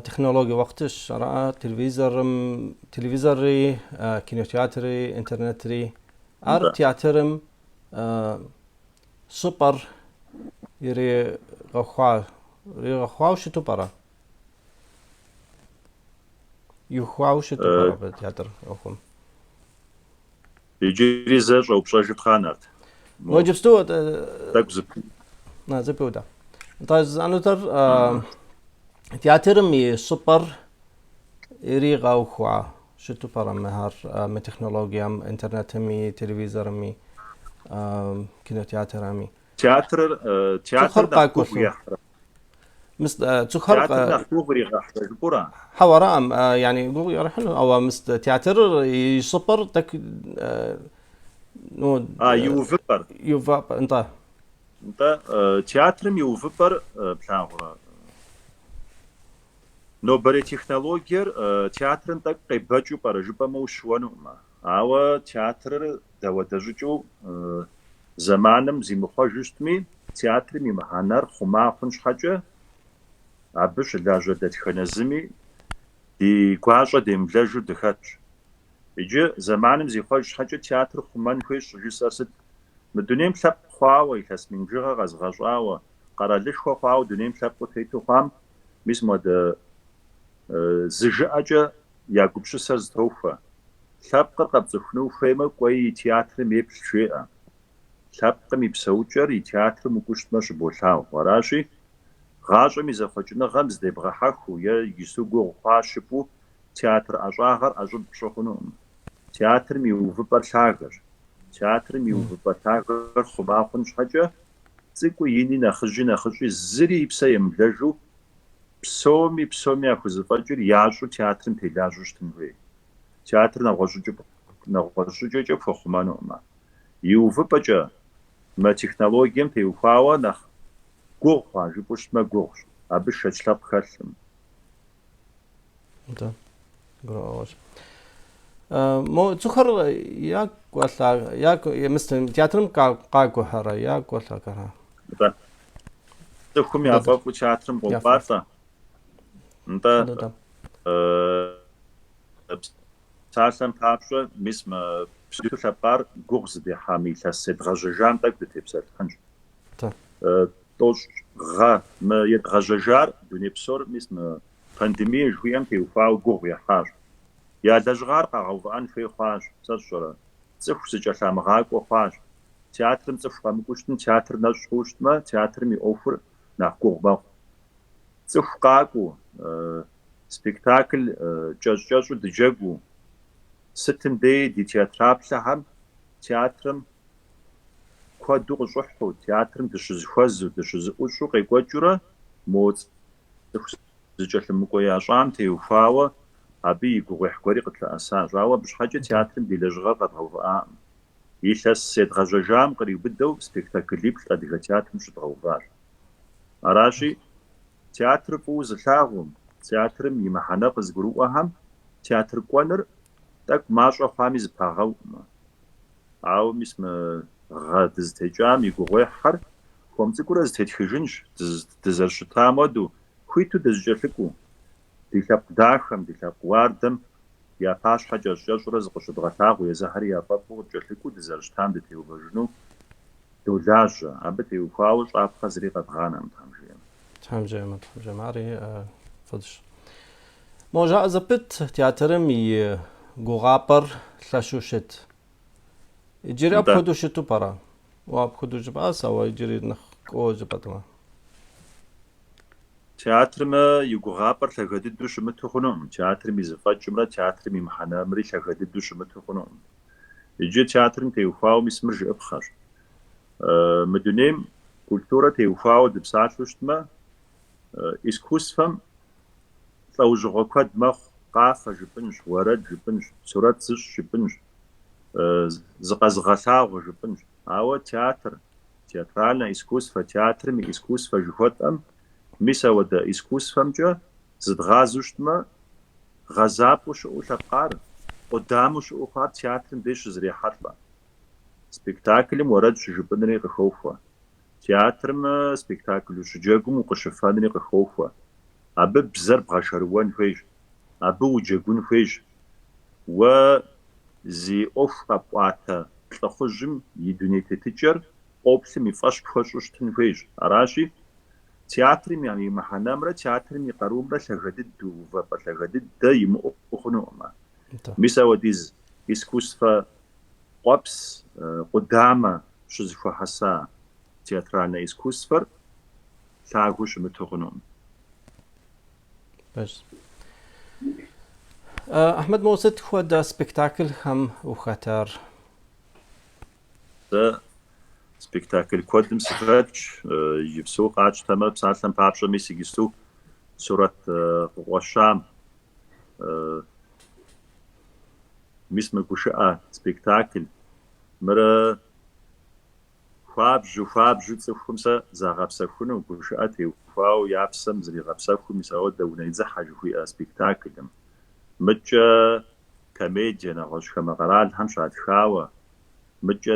технологие уэкътыщ, ара, телевизорым, телевизорри, кинотеатрри, интернетри. Ар Нтӏэ. театрым щӏыпӏэр иригъэхуа, иригъэхуауэ щыту пӏэрэ? Ихуауэ щыту пӏэрэ абы театр ӏуэхум? Иджыри зэ щӏэупщӏэжыт Нарт. Мо иджыпсту тӏэкӏу зэпыу. Зэпыуда. Нтӏэ, жысӏэнутэр театрым и щӏыпӏэр иригъэухуа щыту пӏэрэ мыхэр мы технологием, интернетми, телевизорми, кинотеатрами? Театрыр театр Цӏыхухэр нэхъ гугъу къакӏуэлъу. ехьрэ? Мис цӏыхухэр Театрыр нэхъ гугъу иригъэхьрэ жыпӏэура? Хьэуэ, араӏым, يعني гугъу ярихьыну, ауэ мис театрыр и щӏыпӏэр тӏэкӏу ну А, и увыпӏэр. И увыпӏэр, нтӏэ. Нтӏэ, театрым и увыпӏэр плъагъурэ? Нобэрей технологиер театрым тӏэкӏу къебэкӏыу пӏэрэ жыпӏэмэ ущыуэнукъым. Ауэ театрыр дауэдэщӏыкӏыу зэманым зимыхъуэжу щытми, театрым и мыхьэнэр хъума хъун щхьэкӏэ, абы щылажьэ дэтхэнэ зыми ди гуащӏэ демыблэжу дыхэтщ. Иджы зэманым зихъуэж щхьэкӏэ театрыр хъумэн хуейщ щӏыжысӏэр сыт? Мы дунейм лъэпкъ хъуауэ, илъэс мин бжыгъэ къэзыгъэщӏауэ, къэралышхуэ хъуауэ дунейм лъэпкъыу тету хъуам, мис модэ зы жыӏэкӏэ я гупсысэр зэтохуэ. Лъэпкъыр къэпцӏыхуну ухуеймэ, кӏуэи и театрым еплъ, жеӏэ. Лъэпкъым и псэукӏэр и театрым укӏуэу щытмэ щыболъагъу. Аращи, гъащӏэм и зэхъуэкӏыныгъэм зыдебгъэхьэхыу е иджысту гугъу хъуащ жыпӏэу театр ӏэщӏагъэр ӏэщӏыб пщӏы хъунукъым. Театрым и увыпӏэр лъагэщ. Театрым и увыпӏэ лъагэр хъума хъун щхьэкӏэ, цӏыкӏуи ини нэхъыжьи нэхъыщӏи зыри и псэ емыблэжу. Псоми, псоми яхузэфӏэкӏыр ящӏу театрым телажьэу щытын хуей. Театр нэгъуэщӏ щӏыкӏэкӏэ пхуэхъумэнукъым. И увыпӏэкӏэ мы технологием теухуауэ нэхъ гугъу хъуа жыпӏэу щытмэ, гугъущ. Абы шэч лъэпкъ хэлъкъым. Нтӏэ, гурыӏуэгъуэщ. Мо цӏыхухэр якӏуэлӏа, театрым къакӏуэхэрэ, якӏуэлӏэхэрэ? Нтӏэ. Цӏыхум яфӏэфӏу театрым къокӏуалӏэ. Нтӏэ, псалъэм папщӏэ, мис мы псори лъэпкъар гугъу зыдехьа мы илъэс едгъэжьэжам тӏэкӏу дытепсэлъыхьынщ. 90 гъэ мы едгъэжьэжар дуней псор мис мы пандемие жыхуиӏэм теухуауэ гугъу ехьащ. Я лэжьыгъэр къагъэувыӏэн хуей хъуащ, сэ сщӏэрэ, цӏыху зыкӏэлъамыгъакӏуэ хъуащ. Театрым цӏыху къэмыкӏуэу щытым, театр нэщӏ хъууэ щытмэ, театрым и ӏуэхур нэхъ гугъу мэхъу. Цӏыху къакӏуэу, спектакль кӏэщӏ-кӏэщӏу дыджэгуу, сытым деи ди театраплъэхэм театрым куэду къыщӏыхьу, театрым дыщызэхуэзэу, дыщызэӏущӏэу къекӏуэкӏыурэ, мо цӏыху зыкӏэлъымыкӏуэ ящӏам теухуауэ абы и гугъуехь гуэри къытлъэӏэсащ. Ауэ абы щхьэкӏэ театрым ди лэжьыгъэр къэдгъэувыӏакъым. Илъэс едгъэжьэжам къриубыдэу спектаклиплӏ адыгэ театрым щыдгъэуващ. Аращи, театрыр фӏыуэ зылъагъум, театрым и мыхьэнэ къызыгурыӏуэхэм театр кӏуэныр тӏэкӏу мащӏэ хъуами зыпагъэукъым. Ауэ мис мы гъэ дызытекӏам и гугъуехьхэр хуэм цӏыкӏуурэ зытетхыжынщ, дызэрыщытам хуэдэу, хуиту дызэкӏэлъыкӏуэу, ди лъэпкъ дахэм, ди лъэпкъ уардэм я пащхьэ кӏэщӏ-кӏэщӏурэ зыкъыщыдгъэлъагъуэу, езыхэри яфӏэфӏу къыткӏэлъыкӏуэу дызэрыщытам дытеувэжыну долажьэ. Абы теухуауэ щӏапхъэ зыри къэдгъанэкъым, Тхьэм жиӏэмэ. Тхьэм жиӏэмэ, Тхьэм жиӏэмэ, ари фӏыщ. Мо жаӏэ зэпыт театрым и гугъапӏэр лъэщу щыт. Иджыри апхуэдэу щыту пӏэрэ? Уэ апхуэдэу жыпӏащ, ауэ иджыри нэхъ кууэ жыпӏэтэмэ. Театрым и гугъапӏэр лъагэ дыдэу щымыту хъунукъым. Театрым и зэфӏэкӏымрэ театрым и мыхьэнэмри лъагэ дыдэу щымыту хъунукъым. Иджы театрым теухуауэ мис мыр жыӏыпхъэщ. Мы дунейм культурэ теухуауэ дыпсалъэу щытмэ, искусствэм лӏэужьыгъуэ куэд мэхъу, къафэ жыпӏынщ, уэрэд жыпӏынщ, сурэт зыщӏ жыпӏынщ, зыкъэзыгъэлъагъуэ жыпӏынщ. Ауэ театр, театральнэ искусствэ, театрым и искусствэ жыхуэтӏэм, мис ауэдэ искусствэмкӏэ зыдгъазэу щытмэ, гъэзапӏэу щыӏэу лъэпкъар, къудамэу щыӏэу хъуар театрым деж щызрехьэлӏэ. Спектаклым уэрэд щыжыпӏынри къыхохуэ. Театрым спектакль ущыджэгум укъыщыфэнри къыхохуэ. Абы бзэр бгъэшэрыуэн хуейщ, абы уджэгун хуейщ. Уэ зи ӏуэху къэпӏуатэ лӏыхъужьым и дуней тетыкӏэр къоплъым и фӏэщ пхуэщӏу щытын хуейщ. Аращи, театрым и мыхьэнэмрэ театрым и къарумрэ лъагэ дыдэу, увыпӏэ лъагэ дыдэ имыӏэу хъунукъым. Мис ауэдиз искусствэ къуэпс къудамэ щызэхуэхьэса театральнэ искусствэр лъагэу щымыту хъунукъым. Пэжщ. Ахьмэд, мо сыт хуэдэ спектаклхэм ухэтар? Сэ спектакль куэдым сыхэтщ. Иджыпсту къатщтэмэ, псалъэм папщӏэ, мис иджыпсту сурэт къыкъуэщам мис мы гушыӏэ спектакль мырэ хуабжьу, хуабжьу цӏыхум сэ загъэпсэхуну, гушыӏэ теухуауэ я псэм зригъэпсэхуу мис ауэдэ Унэидзыхьэ жыхуиӏэ спектаклым. Мыкӏэ комедие нэгъуэщӏ хамэ къэралхэм щатхауэ, мыкӏэ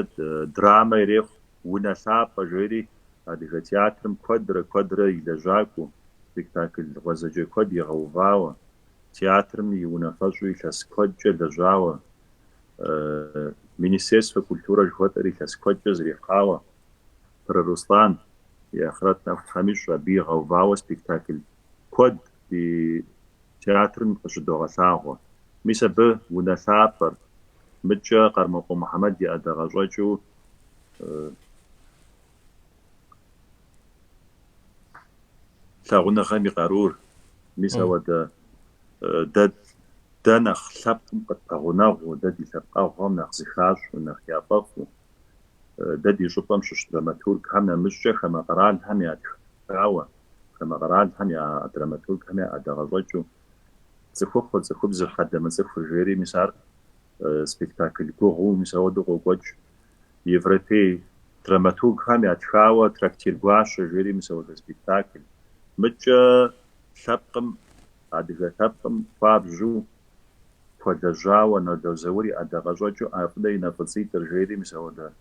драмэ ирехъу, Унэ лъапӏэ жери адыгэ театрым куэдрэ, куэдрэ и лэжьакӏуэу, спектакль гъуэзэджэ куэд игъэувауэ, театрым и унафэщӏу илъэс куэдкӏэ лэжьауэ, Министерствэ культурэ жыхуэтӏэр илъэс куэдкӏэ зэрихьауэ, Пырэ Руслан и ахърэт нэху Тхьэм ищӏ, абы игъэувауэ спектакль куэд ди театрым къыщыдогъэлъагъуэ. Мис абы Унэ лъапӏэр, мыкӏэ Къэрмокъуэ Мухьэмэд и ӏэдакъэщӏэкӏыу Лъагъуныгъэм и къарур, мис ауэдэ дэ дэ нэхъ лъэпкъым къытпэгъунэгъуу, дэ ди лъэпкъэгъухэм нэхъ зыхащӏэу, нэхъ яфӏэфӏу, дэ ди щӏыпӏэм щыщ драматургхэм нэмыщӏкӏэ хамэ къэралхэм ятхауэ, хамэ къэралхэм я драматургхэм я ӏэдакъэщӏэкӏыу Цӏыхухъур, цӏыхубзыр, хьэдэ мыцӏыхур жери, мис ар спектакль гугъуу мис ауэдэу къокӏуэкӏ. Европей драматургхэм ятхауэ Трактир гуащэ жери мис ауэдэ спектакль. Мыдкӏэ лъэпкъым, адыгэ лъэпкъым хуабжьу хуэлэжьауэ Нало Заур и ӏэдакъэщӏэкӏыу ӏэфӏынэ и нэ фӏыцӏитӏыр жери мис ауэдэ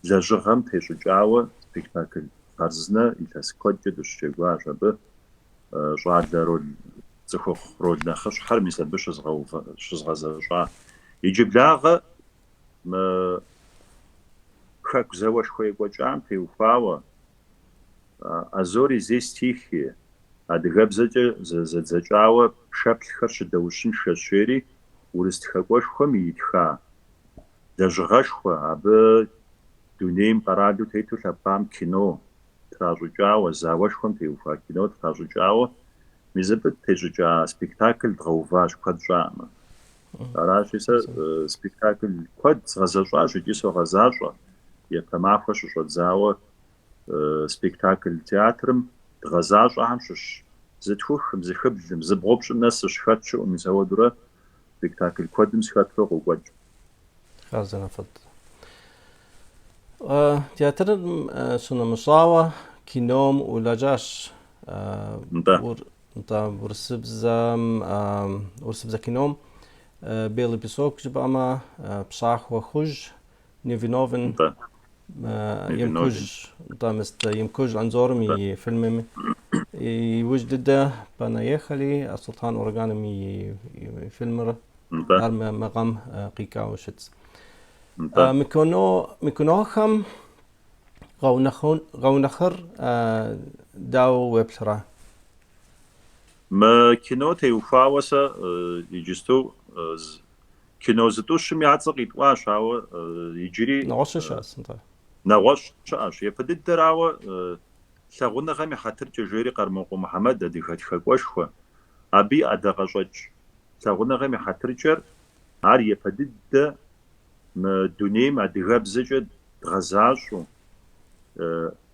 лэжьыгъэм тещӏыкӏауэ спектакль хъарзынэ илъэс куэдкӏэ дыщыджэгуащ. Абы щӏалэ роль, цӏыхухъу роль нэхъыщхьэр мис абы щызгъэзэщӏа. Иджыблагъэ мы Хэку зауэшхуэ екӏуэкӏам теухуауэ А зори здесь тихие, адыгэбзэкӏэ зэдзэкӏауэ пшэплъхэр щыдаущыншэщ, жери урыс тхакӏуэшхуэм итха лэжьыгъэшхуэ, абы дунейм къэралу тету лъэпкъам кино тращӏыкӏауэ, зауэшхуэм теухуа кино тращӏыкӏауэ, мис абы тещӏыкӏа спектакль дгъэуващ куэд щӏаӏымэ. Аращи, сэ спектакль куэд згъэзэщӏащ икӏи согъэзащӏэ. Япэ махуэ щыщӏэдзауэ спектакль театрым дгъэзащӏэхэм щыщ зытхухым, зыхыблым, зыбгъупщӏым нэс сыщыхэт щыӏэу, мис ауэдурэ спектакль куэдым сыхэтрэ къокӏуэкӏ. Хъарзынэ фӏыт. Театрым щынэмыщӏауэ кином улэжьащ. Нтӏэ. Нтӏэ, урысыбзэм, урысыбзэ кином Белый песок жыпӏэмэ, Пшахъуэ хужь, Невиновен, Нтӏэ. Емкуж, нтӏэ, мыст Емкуж Анзорым и фильмым иужь дыдэ Понаехали, Султан Ураганым и фильмыр, Нтӏэ. ар мы гъэм къикӏауэ щытщ. Нтӏэ. Мы кино, мы кинохэм гъэунэхур дауэ уеплърэ? Мы кино теухуауэ сэ иджысту кино зытӏущым я цӏэ къитӏуащ, ауэ иджыри Нэгъуэщӏи щыӏэщ, нтӏэ. Нэгъуэщӏ щыӏэщ. Япэ дыдэрауэ, Лъагъуныгъэм и хьэтыркӏэ жери Къэрмокъуэ Мухьэмэд, адыгэ тхакӏуэшхуэ, абы и ӏэдакъэщӏэкӏ Лъагъуныгъэм и хьэтыркӏэр, ар япэ дыдэ мы дунейм адыгэбзэкӏэ дгъэзащӏэу,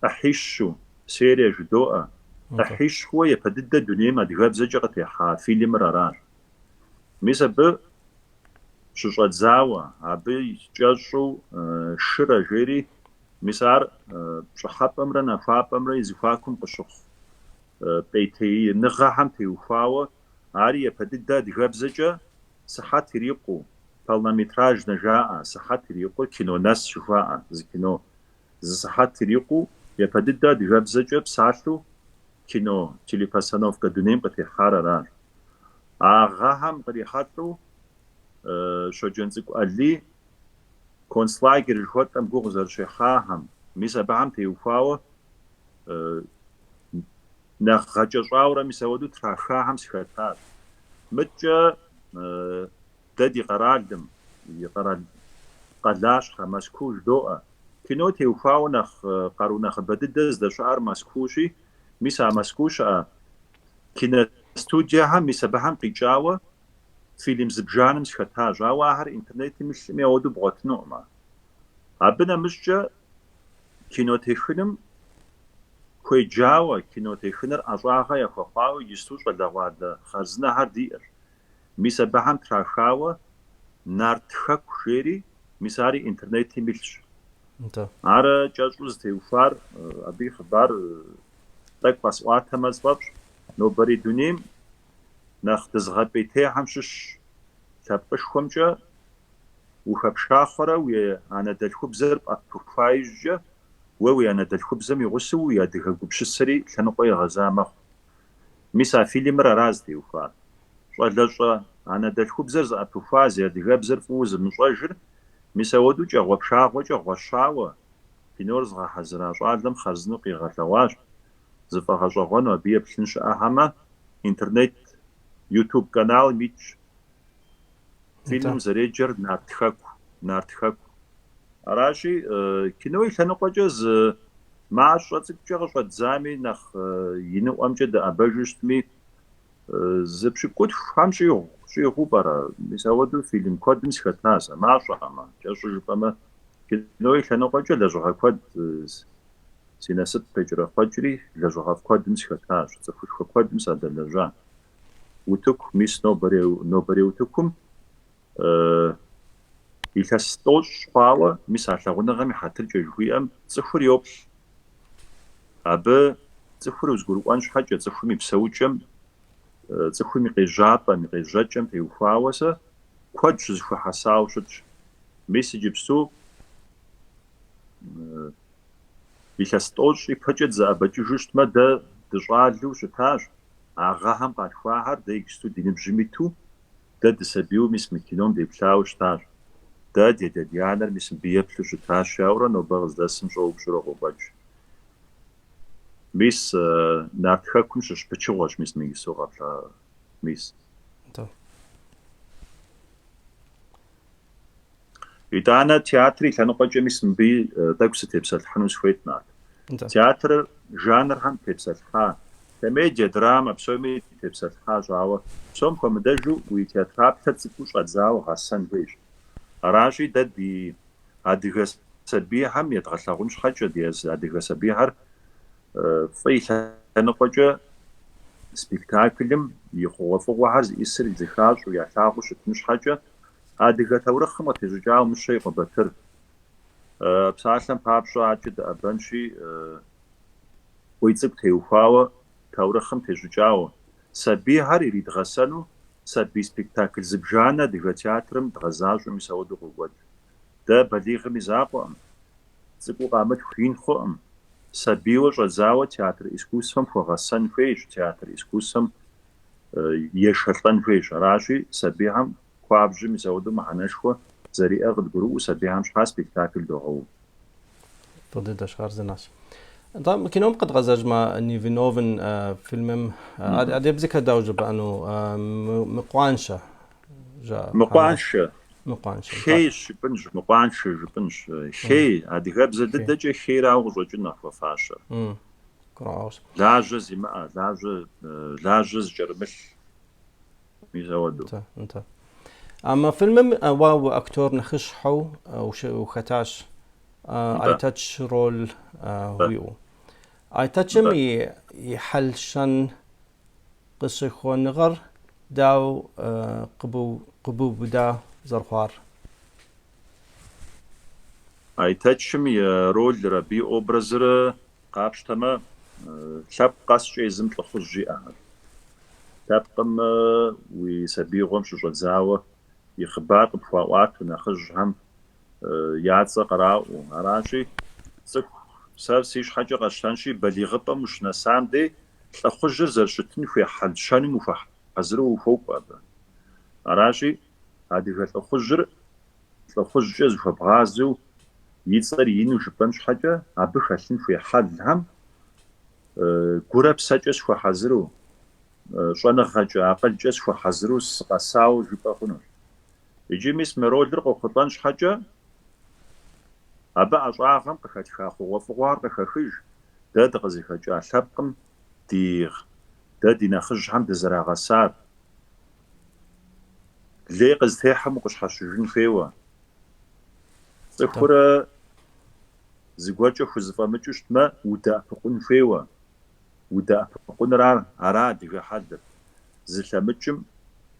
ӏыхьищу, серие жыдоӏэ, ӏыхьищ хъууэ япэ дыдэ дунейм адыгэбзэкӏэ къытехьа фильмыр аращ. Мис абы щыщӏэдзауэ, абы кӏэщӏу Шырэ жери, мис ар пщӏыхьэпӏэмрэ нахуапӏэмрэ и зэхуакум къыщыхъу пӏейтеиныгъэхэм теухуауэ, ари япэ дыдэ адыгэбзэкӏэ сыхьэт ирикъуу, полнометражнэ жаӏэ, сыхьэт ирикъур кино нэс жыхуаӏэ, зы кино, зы сыхьэт ирикъуу япэ дыдэ адыгэбзэкӏэ псалъэу кино, телепостановкэ дунейм къытехьар аращ. А гъэхэм кърихьэлӏэу Щоджэнцӏыкӏу Алий концлагерь жыхуэтӏэм гугъу зэрыщехьахэм, мис абыхэм теухуауэ нэхъ гъэкӏэщӏауэрэ мис ауэдэу трахахэм сыхэтащ. Мыдкӏэ дэ ди къэралым и къэрал къалащхьэ Мэзкуу жыдоӏэ. Кино теухуауэ нэхъ къару нэхъыбэ дыдэ здэщыӏэр Мэзкуущи, мис а Мэзкуу щыӏэ Киностудиехэм мис абыхэм къикӏауэ фильм зыбжанэм сыхэтащ, ауэ ахэр интернетым илъми ауэдэу бгъуэтынукъымэ. Абы нэмыщӏкӏэ кино техыным хуеджауэ, кино техыныр ӏэщӏагъэ яхуэхъуауэ иджысту щӏалэгъуалэ хъарзынэхэр диӏэщ. Мис абыхэм трахауэ Нарт Хэку жери, мис ари интернетым илъщ. Ар кӏэщӏу зытеухуар, абы и хъыбар Тӏэкӏу къэсӏуатэмэ сфӏэфӏщ, нобэрей дунейм нэхъ дызыгъэпӏейтейхэм щыщ лъэпкъышхуэмкӏэ ухэпшахъуэрэ уи анэдэлъхубзэр пӏэпыхуа иужькӏэ, уэ уи анэдэлъхубзэм и гъусэу уи адыгэ гупсысэри лъэныкъуэ егъэза мэхъу. Мис а фильмыр ара зытеухуар. Щӏалэщӏэ анэдэлъхубзэр зыӏэпыхуа, зи адыгэбзэр фӏыуэ зымыщӏэжыр, мис ауэдэу кӏэгъуэпшагъуэкӏэ гъуэщауэ, Кинор зыгъэхьэзыра щӏалэм хъарзынэу къигъэлъэгъуащ, зыфӏэгъэщӏэгъуэну абы еплъын щыӏэхэмэ, интернет, ютуб каналым итщ. Фильмым зэреджэр Нарт Хэку, Нарт Хэку. Аращи, кино и лъэныкъуэкӏэ зы мащӏэ цӏыкӏукӏэ къыщӏэддзами, нэхъ иныӏуэмкӏэ дыӏэбэжу щытми, зы пщыкӏутхухэм щӏигъу, щӏигъуу пӏэрэ? Мис ауэдэу фильм куэдым сыхэта сэ, мащӏэкъымэ, кӏэщӏу жыпӏэмэ, кино и лъэныкъуэкӏэ лэжьыгъэ куэд Си насып къекӏэрэхъуэкӏри, лэжьыгъэфӏ куэдым сыхэтащ, цӏыхушхуэ куэдым садэлэжьа. Утыку, мис нобэрей, нобэрей утыкум илъэс тӏощӏ хъуауэ, мис а лъагъуныгъэм и хьэтыркӏэ жыхуиӏэм цӏыхур йоплъ. Абы цӏыхур узгурыӏуэн щхьэкӏэ, цӏыхум и псэукӏэм, цӏыхум и къежьапӏэм, и къежьэкӏэм теухуауэ сэ куэд щызэхуэхьэсауэ щытщ. Мис иджыпсту илъэс тӏощӏ ипэкӏэ дызэӏэбэкӏыжу щытмэ, дэ дыщӏалэу щытащ. А гъэхэм къалъхуахэр дэ иджыпсту ди ныбжьым иту, дэ дысабийуэ мис мы кином деплъауэ щытащ. Дэ ди адэ-ди анэр мис мыбы еплъу щытащ, жаӏэурэ нобэ къыздэсым щӏэупщӏэурэ къокӏуэкӏ. Мис Нарт Хэкум щыщ пычыгъуэщ мис мы иджыпсту къэплъа мис. Итӏанэ театр и лъэныкъуэкӏэ мис мыбыи тӏэкӏу сытепсэлъыхьыну сыхуейт, Нарт. Театрыр жанрхэм тепсэлъыхьа, комедие, драмэ псоми тепсэлъыхьащ, ауэ псом хуэмыдэжу уи театраплъэр цӏыкӏуу щӏэдзауэ гъэсэн хуейщ. Аращи, дэ ди адыгэ сабийхэм едгъэлъагъун щхьэкӏэ, ди адыгэ сабийхэр фӏы и лъэныкъуэкӏэ спектаклым и хъугъуэфӏыгъуэхэр зиӏисыр зыхащӏэу, ялъагъуу щытын щхьэкӏэ, Адыгэ таурыхъым къытещӏыкӏауэ Мыщэ и къуэ Батыр. Псалъэм папщӏэ, адэкӏэ дыӏэбэнщи, Къуийцӏыкӏу теухуауэ таурыхъым тещӏыкӏауэ, сабийхэр иридгъэсэну сабий спектакль зыбжанэ адыгэ театрым дгъэзащӏэу мис ауэдэу къокӏуэкӏ. Дэ балигъым и закъуэкъым, цӏыкӏуу къамылъху ин хъуӏым. Сабийуэ щӏэдзауэ театр искусствэм хуэгъэсэн хуейщ, театр искусствэм ешэлӏэн хуейщ. Аращи, сабийхэм хуабжьу мис ауэдэу мыхьэнэшхуэ зэриӏэр къыдгурыӏуэу сабийхэм щхьа спектакль догъэув. Фӏы дыдэщ, хъарзынэщ. Нтӏэ, мы кином къэдгъэзэжмэ, Невиновен фильмым адыгэбзэкӏэ дауэ жыпӏэну мыкъуаншэ жаӏэ. Мыкъуаншэ. Мыкъуаншэ. Хейщ жыпӏэнщ, мыкъуаншэ жыпӏэнщ. Хей, адыгэбзэ дыдэкӏэ хейрауэ къыщӏэкӏын нэхъ хуэфащэр. Лажьэ зимыӏэ, лажьэ, лажьэ зыкӏэрымылъ. Мис ауэдэу. Нтӏэ. А мы фильмым уэ уактер нэхъыщхьэу ухэтащ. Айтэч роль уиӏэу. Айтэчым и и хьэл-щэн къыщыхуэныгъэр дауэ къыбубыда зэрыхъуар? Айтэчым и ролыр, абы и образыр Къапщтэмэ, лъэпкъ къэскӏэ езым лӏыхъужь иӏэхэр. Лъэпкъым уи сабиигъуэм щыщӏэдзауэ и хъыбар къыпхуаӏуатэу, нэхъыжьхэм я цӏэ къраӏуэу. Аращи, цӏыху, сэ си щхьэкӏэ къэсщтэнщи, балигъыпӏэм ущынэсам дей лӏыхъужьыр зэрыщытын хуей хьэл-щэным ухуэхьэзыру ухуокӏуэ абы. Аращи, адыгэ лӏыхъужьыр лӏыхъужькӏэ зыхуэбгъазэу и цӏэр ину жыпӏэн щхьэкӏэ, абы хэлъын хуей хьэлхэм гурэ псэкӏэ сыхуэхьэзыру, щӏэныгъэкӏэ, акъылкӏэ сыхуэхьэзыру сыкъэсауэ жыпӏэ хъунущ. Иджы мис мы ролыр къохъулӏэн щхьэкӏэ, абы ӏэщӏагъэм къыхэтха хъугъуэфӏыгъуэхэр къыхэхыж, дэ дыкъызыхэкӏа лъэпкъым ди дэ ди нэхъыжьхэм дызэрагъэсар. Лей къызытехьэм укъыщхьэщыжын хуейуэ. Цӏыхурэ зыгуэркӏэ хузэфӏэмыкӏыу щытмэ, удэӏэпыкъун хуейуэ. Удэӏэпыкъуныр ар, ара адыгэ хьэлыр. Зылъэмыкӏым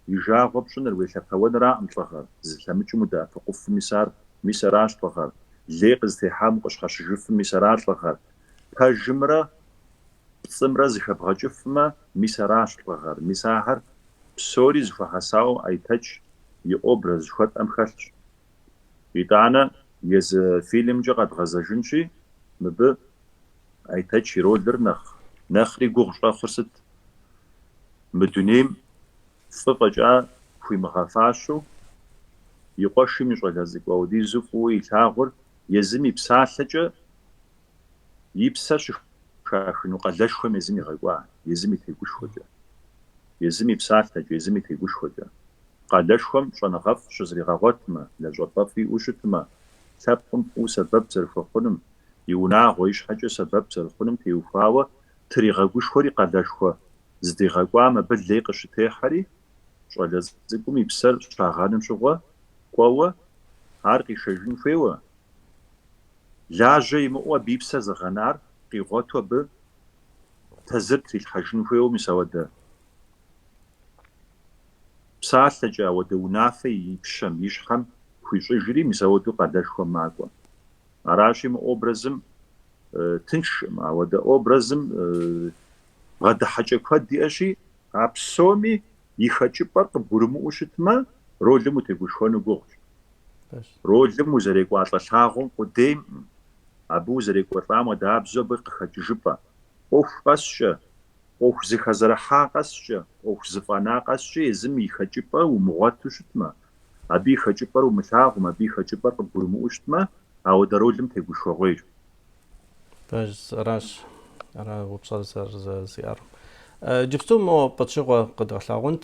и жагъуэ пщӏыныр, уелъэпэуэныракъым лӏыгъэр. Зылъэмыкӏым удэӏэпыкъуфым, мис ар, мис аращ лӏыгъэр. Лей къызытехьам укъыщхьэщыжыфым, мис ара лӏыгъэр. Пэжымрэ пцӏымрэ зэхэбгъэкӏыфмэ, мис аращ лӏыгъэр. Мис ахэр псори зэхуэхьэсауэ Айтэч и образ жыхуэтӏэм хэлъщ. Итӏанэ езы фильмымкӏэ къэдгъэзэжынщи, мыбы Айтэч и ролыр нэхъ нэхъри гугъу щӏэхъур сыт? Мы дунейм фӏы фӏэкӏа хуимыгъэфащэу, и къуэшым и щӏалэ цӏыкӏу ауэдизу фӏыуэ илъагъур езым и псалъэкӏэ и псэр щыхахыну къалэшхуэм езым игъэкӏуа, езым и тегушхуэкӏэ. Езым и псалъэкӏэ, езым и тегушхуэкӏэ. Къалэшхуэм щӏэныгъэфӏ щызригъэгъуэтмэ, лэжьапӏэфӏ иӏэу щытмэ, лъэпкъым фӏыуэ сэбэп зэрыхуэхъуным, и унагъуэ и щхьэкӏэ сэбэп зэрыхъуным теухуауэ тригъэгушхуэри къалэшхуэ здигъэкӏуам абы лей къыщытехьэри, щӏалэ цӏыкӏум и псэр щагъэным щыгъуэ кӏуэуэ ар къишэжын хуейуэ, лажьэ имыӏэу абы и псэр зыгъэнар. къигъуэту абы тазыр трилъхьэжын хуейуэ мис ауэдэ псалъэкӏэ, ауэдэ унафэ и пщэм, и щхьэм хуищӏыжри, мис ауэдэу къалэшхуэм макӏуэ. Аращи, мы образым тыншкъым, ауэдэ образым бгъэдыхьэкӏэ куэд иӏэщи, а псоми и хэкӏыпӏэр къыбгурымыӏуэу щытмэ, ролым утегушхуэну гугъущ. Ролым узэрекӏуалӏэ лъагъуэм къудеймкъым, абы узэрекӏуэлӏам хуэдабзэу абы къыхэкӏыжыпӏэ. ӏуэху къэскӏэ, ӏуэху зыхэзэрыхьа къэскӏэ, ӏуэху зыфӏэна къэскӏэ езым и хэкӏыпӏэ умыгъуэту щытмэ, абы и хэкӏыпӏэр умылъагъумэ, абы и хэкӏыпӏэр къыбгурымыӏуэу щытмэ, ауэдэ ролым тегушхуэгъуейщ. Пэжщ, аращ, ара упщӏэр зэрызиӏэр. Иджыпсту мо пычыгъуэ къэдгъэлъагъунт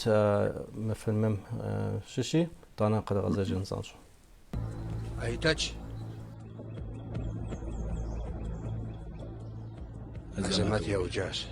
мы фильмым щыщи, итӏанэ къэдгъэзэжын занщӏэу. Айтэч. Азэмэт яукӏащ.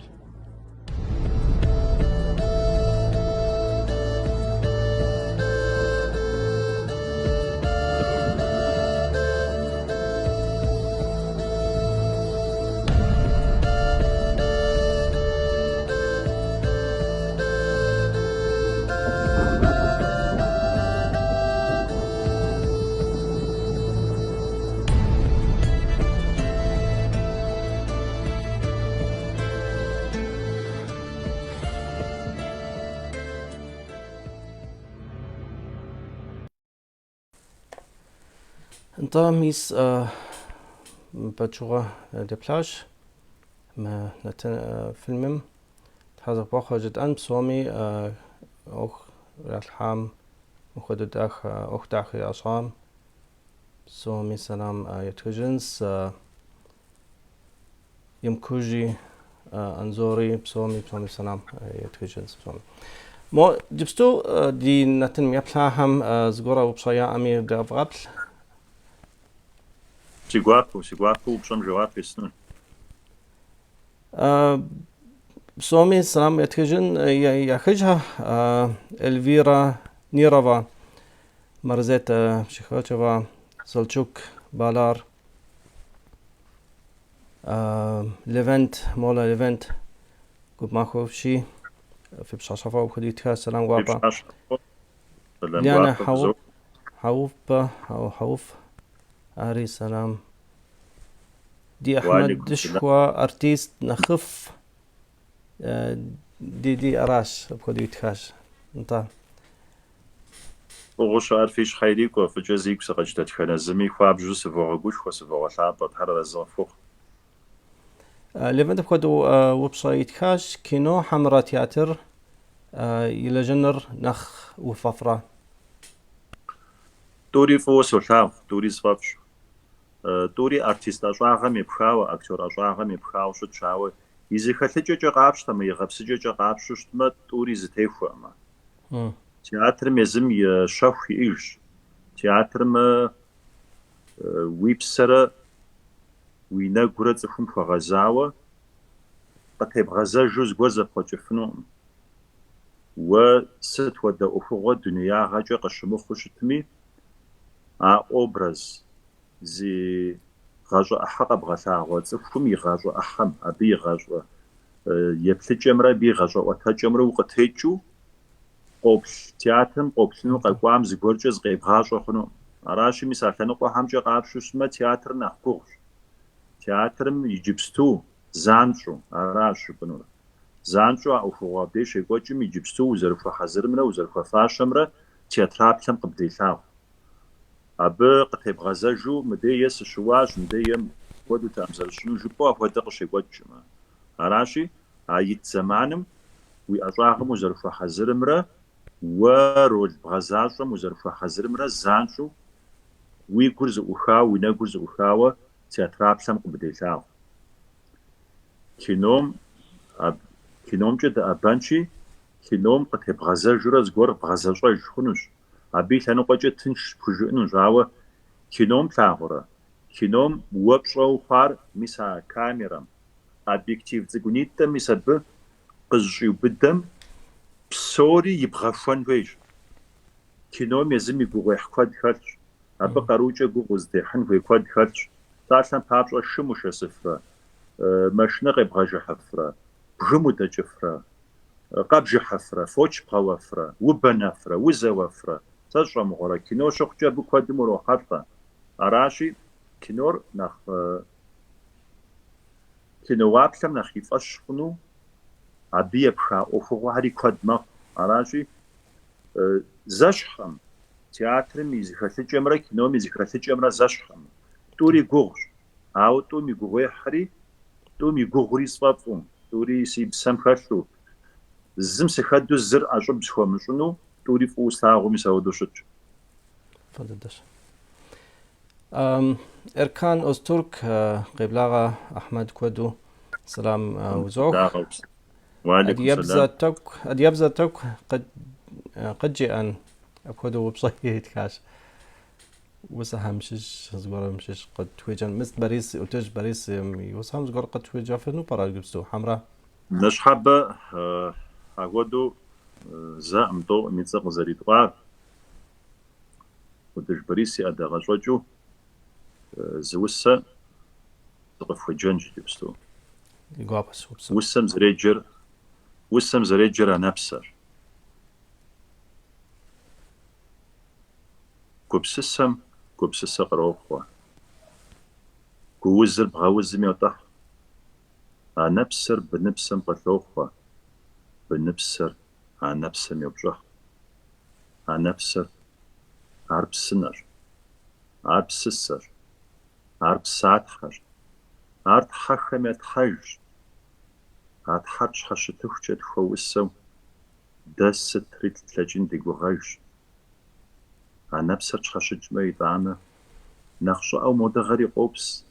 Нтӏэ, мис пычыгъуэ деплъащ мы нэтын фильмым. Тхьэ зэхуэхъу жытӏэн псоми ӏуэху ялъхьам, мыпхуэдэ дахэ, ӏуэху дахэ ящӏам псоми сэлам етхыжынс. Емкужи, Анзори, псоми, псоми сэлам етхыжынс псоми. Мо иджыпсту ди нэтыным еплъахэм зыгуэрэ упщӏэ яӏэми девгъэплъ. Си гуапэу, си гуапэу упщӏэм жэуап естыну. Псоми сэлам етхыжын яхыжхэ. Эльвира Нирова, Марзета Пшихачева, Сэлчук Балар, Левент, Молэ Левент, гуп махуэ фщи, фи пщащэфӏэ апхуэдэу итхащ, сэлам гуапэ. Сэлам Лианэ гуапэ Хьэуф, фызох. Хьэуф, Хьэуф, ари сэлам. Ди Уалейкум сэлам. Ахьмэдышхуэ артист нэхъыф, ди ди аращ, апхуэдэу итхащ. Нтӏэ. Фӏыгъуэу щыӏэр фи щхьэ ирикӏуэ, фӏыкӏэ зигу сыкъэкӏ дэтхэнэ зыми хуабжьу сывогъэгушхуэ, сывогъэлъапӏэ, Тхьэр арэзы къыфхухъу. Левент апхуэдэу упщӏэ итхащ, кино хьэмэрэ театр илэжьэныр нэхъ уфӏэфӏрэ? Тӏури фӏыуэ солъагъу, тӏури сфӏэфӏщ. Тӏури артист ӏэщӏагъэм епхауэ, актер ӏэщӏагъэм епхауэ щытщ, ауэ и зэхэлъыкӏэкӏэ къапщтэмэ, и гъэпсыкӏэкӏэ къапщтэу щытмэ, тӏури зэтехуэкъымэ. Театрым езым и щэху иӏэжщ. Театрым уи псэрэ уи нэгурэ цӏыхум хуэгъэзауэ къытебгъэзэжу зыгуэр зэпхъуэкӏыфынукъым. Уэ сыт хуэдэ ӏуэхугъуэ дунеягъэкӏэ къыщымыхъуу щытми, а образ зи гъащӏэ ӏыхьэ къэбгъэлъагъуэ цӏыхум и гъащӏэ ӏыхьэм, абы и гъащӏэ еплъыкӏэмрэ абы и гъащӏэ ӏуэтэкӏэмрэ укъытекӏыу къоплъ театрым къоплъыну къэкӏуам зыгуэркӏэ зыкъебгъащӏэ хъунукъым. Аращи, мис а лъэныкъуэхэмкӏэ къапщтэу щытмэ, театрыр нэхъ гугъущ. Театрым иджыпсту занщӏэу, аращ жыпӏэнур. Занщӏэу а ӏуэхугъуэ абдеж щекӏуэкӏым иджыпсту узэрыхуэхьэзырымрэ узэрыхуэфащэмрэ театраплъэм къыбделъагъу. Абы къытебгъэзэжу мыдей е сыщыуащ, мыдей е мыпхуэдэутэкъым зэрыщӏыну жыпӏэу апхуэдэ къыщекӏуэкӏкъым. Аращи, а ит зэманым уи ӏэщӏагъэм узэрыхуэхьэзырымрэ уэ роль бгъэзащӏэм узэрыхуэхьэзырымрэ занщӏэу уи гур зэӏухауэ, уи нэгур зэӏухауэ театраплъэм къыбделъагъу. Кином, киномкӏэ дыӏэбэнщи, кином къытебгъэзэжурэ зыгуэр бгъэзэщӏэж хъунущ. Абы и лъэныкъуэкӏэ тынш пхужыӏэнущ, ауэ кином плъагъурэ? Кином уэ пщӏэу хъуар мис а камерэм, объектив цӏыкӏунитӏым мис абы къызыщӏиубыдэм псори ибгъэхуэн хуейщ. Кином езым и гугъуехь куэд хэлъщ. Абы къарукӏэ гугъу узыдехьын хуей куэд хэлъщ. Псалъэм папщӏэ шым ушэсыфрэ? Машинэ къебгъэжыхьыфрэ, бгым удэкӏыфрэ, къэбжыхьыфрэ, фоч бгъэуэфрэ, убэнэфрэ, узэуэфрэ, сэ сщӏэ мыгъуэрэ, кино щыхъукӏэ абы куэдым урохьэлӏэ. Аращи, кинор нэхъ, киноуаплъэм нэхъ и фӏэщ хъуну абы епха ӏуэхугъуэхэри куэд мэхъу. Аращи, зэщхькъым, театрым и зэхэлъыкӏэмрэ кином и зэхэлъыкӏэмрэ зэщхькъым. Тӏури гугъущ. Ауэ тӏум и гугъуехьри, тӏум и гугъури сфӏэфӏу, тӏури си псэм хэлъу, зым сыхэду зыр ӏэщӏыб схуэмыщӏыну, тӏури фӏыуэ слъагъуу мис ауэдэу щытщ. Фӏы дыдэщ. Эркан Озтурк, къеблагъэ Ахьмэд куэду сэлам узох. Уалейкум сэлам. Адыгэбзэ тӏэкӏу къыджеӏэн апхуэдэу упщӏэ итхащ. Усэхэм щыщ зыгуэрым щыщ къытхуеджэн. Мис Борис, Ӏутӏыж Борис и усэхэм зыгуэр къытхуеджэфыну пӏэрэ иджыпсту, хьэмрэ? Ныщхьэбэ апхуэдэу зэӏым тӏэуӏым и цӏэ къызэритӏуар, ӏутӏыж Борис и ӏэдакъэщӏэкӏыу зы усэ сыкъыфхуеджэнщ иджыпсту. Ди гуапэщ упсэу. Усэм зэреджэр, усэм зэреджэр анэпсэщ. Гупсысэм гупсысэ кърохъуэ. Гуузыр бгъэузым йотӏыхь. Анэпсэр быныпсэм къылъохъуэ, быныпсэр анэпсэм йопщӏыхь. Анэпсэр ар псынэщ, ар псысэщ, ар псатхьэщ, ар тхьэхэм я тхьэжщ. А тхьэр тщхьэщытыхукӏэ тхуэусэу дэ сытри тлъэкӏын ди гугъэжщ. Анэпсэр тщхьэщыкӏмэ итӏанэ, нэхъ щӏыӏэу мо дыгъэри къопс.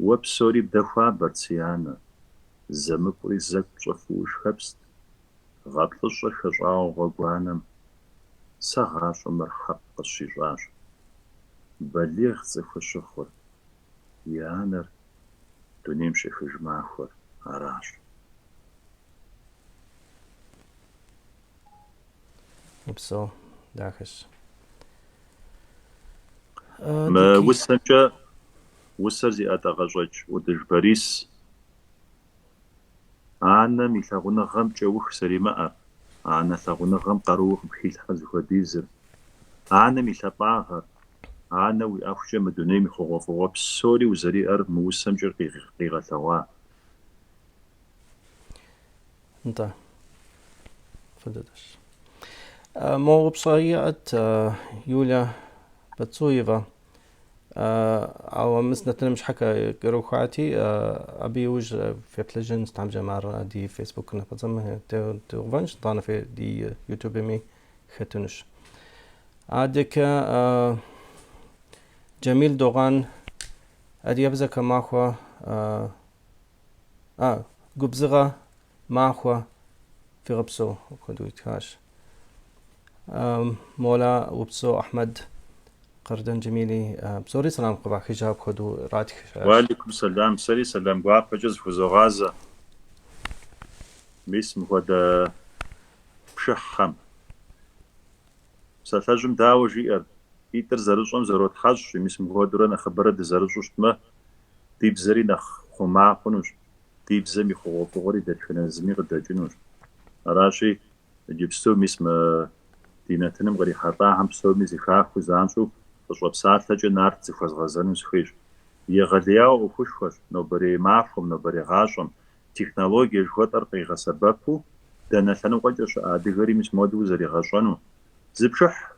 Уэ псори бдэхуабэрт, си анэ, зэмыкӏури зэкӏу пщӏыфу ушхэпст. Гъэ плӏыщӏыр хэщӏауэ гъуэгуанэм, сэ гъащӏэм ар хьэкъ къысщищӏащ. Балигъ цӏыхур щыхъур, и анэр дунейм щехыж махуэр аращ. Упсэу, дахэщ. Мы усэмкӏэ усэр зи ӏэдакъэщӏэкӏ ӏутӏыж Борис анэм и лъагъуныгъэм кӏэух зэримыӏэр, анэ лъагъуныгъэм къарууэ къыпхилъхьэр зыхуэдизыр, анэм и лъапӏагъэр, анэ уиӏэхукӏэ мы дунейм и хъугъуэфӏыгъуэ псори узэриӏэр мы усэмкӏэ къигъэлъэгъуа. Нтӏэ, фӏы дыдэщ. Мо упщӏэ иӏэт Юля Бацуева, ауэ мис нэтыным щхьэкӏэ кӏэрыхуати, абы иужь феплъыжын щхьэмкӏэ ар ди Фейсбук напэцӏэм теувэнщ, итӏанэ ди Ютубми хэтынущ. Адэкӏэ Джамил Догъан адыгэбзэкӏэ махуэ А, губзыгъэ махуэ фигъэпсэу апхуэдэу итхащ. Мола упсэу Ахьмэд, Къардэн Джамили, псори сэлам къывахыжа апхуэдэу ратх. Уалейкум сэлам, сэри сэлам гуапэкӏэ зыхузогъазэ. Мис мыхуэдэ пшыхьхэм. Псалъэжьым дауэ жиӏэр, ӏитӏыр зэрыщӏэм зэротхьэщӏ, мис мыхуэдэурэ нэхъыбэрэ дызэрыщӏэу щытмэ, ди бзэри нэхъ хъума хъунущ, ди бзэм и хъугъуэфӏыгъуэри дэтхэнэ зыми къыдэкӏынущ. Аращи, иджыпсту мис мы ди нэтыным кърихьэлӏахэм псоми зэхахыу занщӏэу фӏыщӏэ псалъэкӏэ Нарт зыхуэзгъэзэну сыхуейщ. Егъэлеяуэ ӏуэхушхуэщ нобэрей махуэм, нобэрей гъащӏэм технологие жыхуэтӏэр къигъэсэбэпу дэнэ лъэныкъуэкӏэ щыӏэ адыгэри мис модэу зэригъэщӏэну, зы пшыхь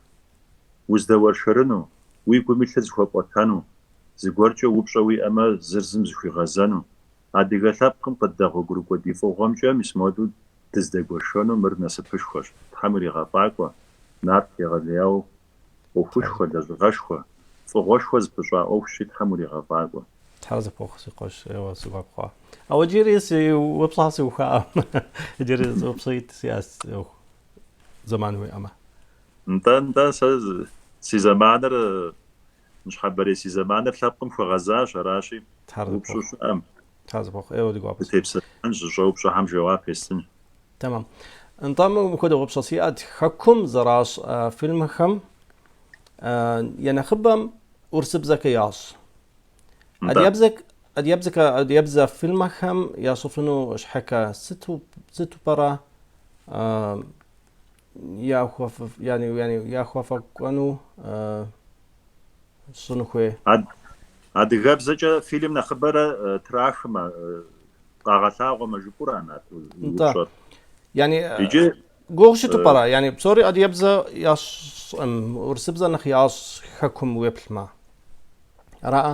уздэуэршэрыну, уи гум илъыр зыхуэпӏуэтэну, зыгуэркӏэ упщӏэ уиӏэмэ, зыр зым зыхуигъэзэну, адыгэ лъэпкъым къыддэгъуэгурыкӏуэ ди фӏыгъуэмкӏэ мис модэу дыздэгуэшэну мыр насыпышхуэщ. Тхьэм иригъэфӏакӏуэ, Нарт егъэлеяуэ ӏуэхушхуэ, лэжьыгъэшхуэ, фӏыгъуэшхуэ зыпыщӏа ӏуэхущи, Тхьэм уригъэфӏакӏуэ. Тхьэр зыпохъу, си къуэш, ӏейуэ си гуапэ хъуа. Ауэ иджыри си упщӏэ сыухаӏым. Иджыри зы упщӏитӏ сиӏэщ зэман уиӏэмэ. Нтӏэ, нтӏэ, сэ си зэманыр, ныщхьэбэрей си зэманыр лъэпкъым хуэгъэзащ, аращи, Тхьэр упщӏэу зыпохъу. щыӏэм. Тхьэр зыпохъу, ӏейуэ ди гуапэщ. Дытепсэлъыхьынщ, зыщӏэупщӏэхэм жэуап естынщ. Тэмэм. Нтӏэ, мыпхуэдэ упщӏэ сиӏэт. Хэкум зэращӏ фильмхэм я нэхъыбэм урысыбзэкӏэ ящӏ. Нтӏэ. адыгэбзэкӏэ адыгэбзэ фильмэхэм ящӏыфыну щхьэкӏэ сыту сыту пӏэрэ яхуэфӏэкӏуэну щӏыну хуей? Адыгэбзэкӏэ фильм нэхъыбэрэ трахмэ, къагъэлъагъуэмэ жыпӏэура, Нарт, уи Нтӏэ. упщӏэр? Yani Иджы гугъу щыту пӏэрэ? Yani псори адыгэбзэ ящӏым, урысыбзэ нэхъ ящӏ хэкум уеплъмэ. Араӏэ?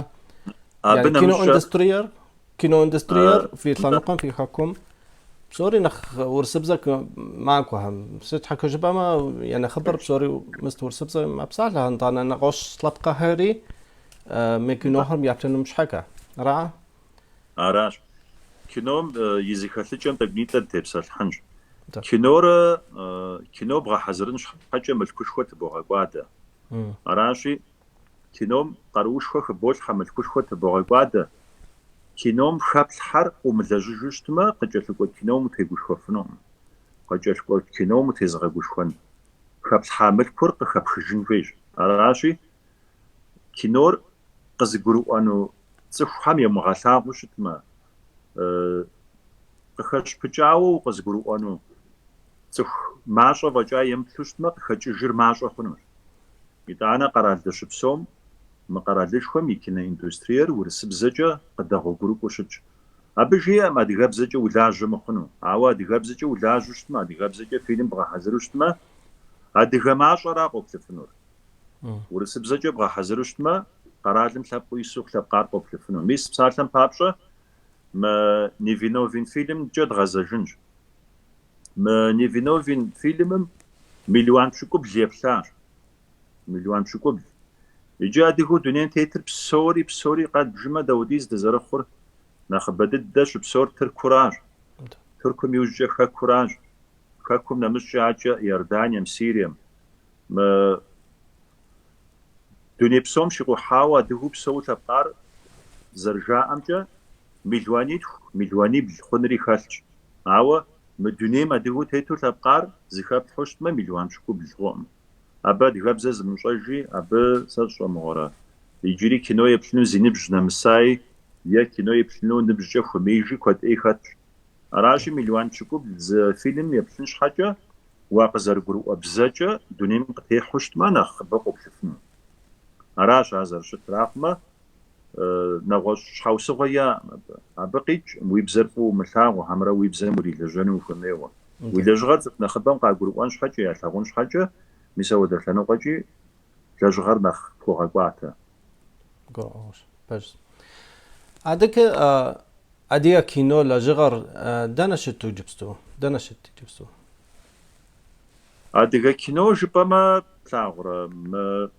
Абы Yani нэмыщӏкӏэ киноиндустриер, киноиндустриер фи нтӏэ. лъэныкъуэм, фи хэкум псори нэхъ урысыбзэ макӏуэхэм. Сыт щхьэкӏэ жыпӏэмэ, я нэхъыбэр псори мыст урысыбзэ мэпсалъэ, нтӏанэ нэгъуэщӏ лъэпкъхэри мы Нтӏэ. кинохэм яплъынум щхьэкӏэ. Араӏэ? Аращ. Кином и зэхэлъыкӏэм тӏэкӏунитӏэ дытепсэлъыхьынщ. Нтӏэ. Кинорэ кино бгъэхьэзырын щхьэкӏэ мылъкушхуэ тыбогъэкӏуадэ. Аращи, кином къаруушхуэ хыболъхьэ, мылъкушхуэ тыбогъэкӏуадэ. Кином хэплъхьэр къыумылэжьыжу щытмэ, къыкӏэлъыкӏуэ кином утегушхуэфынукъым. Къыкӏэлъыкӏуэ кином утезыгъэгушхуэн хэплъхьа мылъкур къыхэпхыжын хуейщ. Аращи, кинор къызыгурыӏуэну цӏыхухэм йомыгъэлъагъуу щытмэ, къыхэщыпыкӏауэ укъызыгурыӏуэну цӏыху мащӏэ фӏэкӏа емыплъу щытмэ, къыхэкӏыжыр мащӏэ хъунущ. Итӏанэ къэрал дыщыпсэум, мы къэралышхуэм и киноиндустриер урысыбзэкӏэ къыдэгъуэгурыкӏуэу щытщ. Абы жиӏэм адыгэбзэкӏэ улажьэ мыхъуну, ауэ адыгэбзэкӏэ улажьэу щытмэ, адыгэбзэкӏэ фильм бгъэхьэзыру щытмэ, адыгэ мащӏэра къоплъыфынур. Урысыбзэкӏэ бгъэхьэзыру щытмэ, къэралым лъэпкъыу ису лъэпкъар къоплъыфыну. Мис, псалъэм папщӏэ, мы Невиновен фильмымкӏэ дгъэзэжынщ. Мы Невиновен фильмым мелуан пщыкӏубл еплъащ. Мелуан пщыкӏубл. Иджы адыгэу дунейм тетыр псори, псори къэдбжымэ, дауэдиз дызэрыхъур? Нэхъыбэ дыдэ щыпсэур Тыркуращ. Тыркум иужькӏэ Хэкуращ. Хэкум нэмыщӏкӏэ акӏэ Иорданием, Сирием. Мы дуней псом щикъухьауэ адыгэу псэу лъэпкъар зэрыжаӏэмкӏэ, мелуанитху, мелуанибл хъунри хэлъщ. Ауэ мы дунейм адыгэу тету лъэпкъар зыхэплъхьэу щытмэ, мелуан пщыкӏубл хъукъым. Абы адыгэбзэ зымыщӏэжи, абы сэ сщӏэ мыгъуэрэ, иджыри кино еплъыну зи ныбжь нэмысаи е кино еплъыну ныбжькӏэ хуэмеижи куэд ӏей хэтщ. Аращи, мелуан пщыкӏубл зы фильм еплъын щхьэкӏэ, уакъызэрыгурыӏуэ бзэкӏэ дунейм къытехьэу щытмэ, нэхъыбэ къоплъыфыну. Аращ ар зэрыщытыр, ахъумэ нэгъуэщӏ щхьэусыгъуэ иӏэкъым абы. Абы къикӏкъым уи бзэр фӏыуэ умылъагъуу, хьэмэрэ уи бзэм урилэжьэну ухуэмейуэ. Уи лэжьыгъэр цӏыху нэхъыбэм къагурыӏуэн щхьэкӏэ, ялъагъун щхьэкӏэ, мис ауэдэ лъэныкъуэкӏи лэжьыгъэр нэхъ пхуогъэкӏуатэ. Гурыӏуэгъуэщ, пэжщ. Адэкӏэ адыгэ кино лэжьыгъэр дэнэ щыту иджыпсту? Дэнэ щыт иджыпсту? Адыгэ кино жыпӏэмэ, плъагъурэ, мы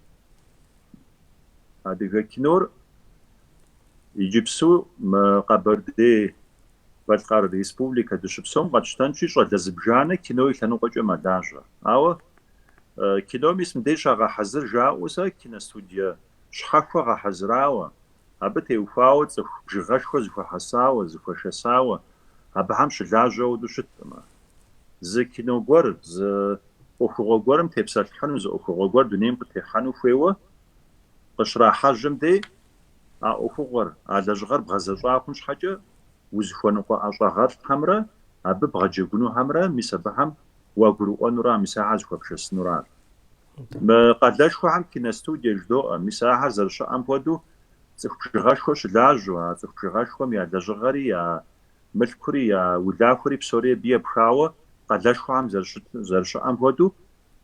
адыгэ кинор иджыпсту мы Къэбэрдей Балъкъэр Республикэ дыщыпсэум къэтщтэнщи, щӏалэ зыбжанэ кино и лъэныкъуэкӏэ мэлажьэ. Ауэ кино мис мыбдеж щагъэхьэзыр жаӏэу сэ киностудие щхьэхуэ гъэхьэзырауэ, абы теухуауэ цӏыху бжыгъэшхуэ зыхуэхьэсауэ, зыхуэшэсауэ, абыхэм щылажьэ хуэдэу щыткъым. Зы кино гуэр, зы ӏуэхугъуэ гуэрым тепсэлъыхьыну, зы ӏуэхугъуэ гуэр дунейм къытехьэну хуейуэ къыщрахьэжьэм дей, а ӏуэхугъуэр, а лэжьыгъэр бгъэзэщӏа хъун щхьэкӏэ узыхуэныкъуэ ӏэщӏагъэлӏхэмрэ абы бгъэджэгунухэмрэ мис абыхэм уагурыӏуэнура, мис ахэр зыхуэпшэсынура. Мы къалэшхуэхэм киностудие жыдоӏэ, мис ахэр зэрыщыӏэм хуэдэу цӏыху бжыгъэшхуэ щылажьэу, а цӏыху бжыгъэшхуэм я лэжьыгъэри, я мылъкури, я улахуэри псори абы епхауэ къалэшхуэхэм зэрыщыӏэм хуэдэу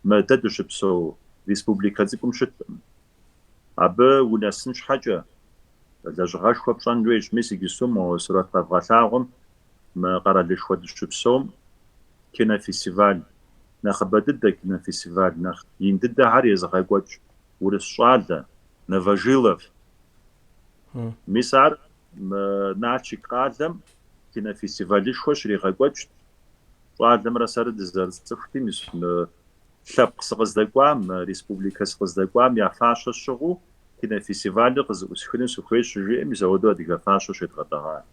мы дэ дыщыпсэу республикэ цӏыкӏум щыткъым. Абы унэсын щхьэкӏэ лэжьыгъэшхуэ пщӏэн хуейщ. Мис иджысту мо сурэт къэвгъэлъагъуэм мы къэралышхуэ дыщыпсэум кинофестиваль нэхъыбэ дыдэ, кинофестиваль нэхъ ин дыдэхэр езыгъэкӏуэкӏ урыс щӏалэ Новожилов. Мис ар мы Налшык къалэм кинофестивалышхуэ щригъэкӏуэкӏт. Щӏалэмрэ сэрэ дызэрыцӏыхути, мис мы лъэпкъ сыкъыздэкӏуам, мы республикэ сыкъыздэкӏуам я фащэ сщыгъыу кинофестивалыр къызэӏусхыну сыхуейщ щыжиӏэм, мис ауэдэу адыгэ фащэ щедгъэтӏэгъа.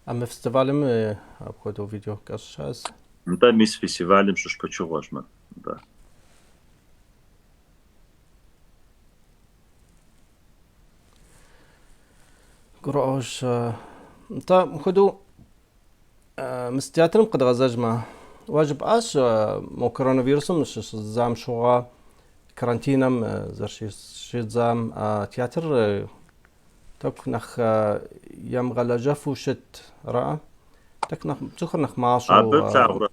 А мы фестивалым апхуэдэу видео кӏэщӏ щыӏэщ. Нтӏэ, мис фестивалым щыщ пычыгъуэщ мыр. Нтӏэ. Гурыӏуэгъуэщ. Нтӏэ, мыпхуэдэу мис театрым къэдгъэзэжмэ, уэ жыпӏащ мо коронавирусым щыщӏидзам щыгъуэ, карантиным зэрыщӏидзам театр тӏэкӏу нэхъ ямыгъэлэжьэфу щыт, ара? Тӏэкӏу нэхъ цӏыхур нэхъ мащӏэу. Абы плъагъурэ,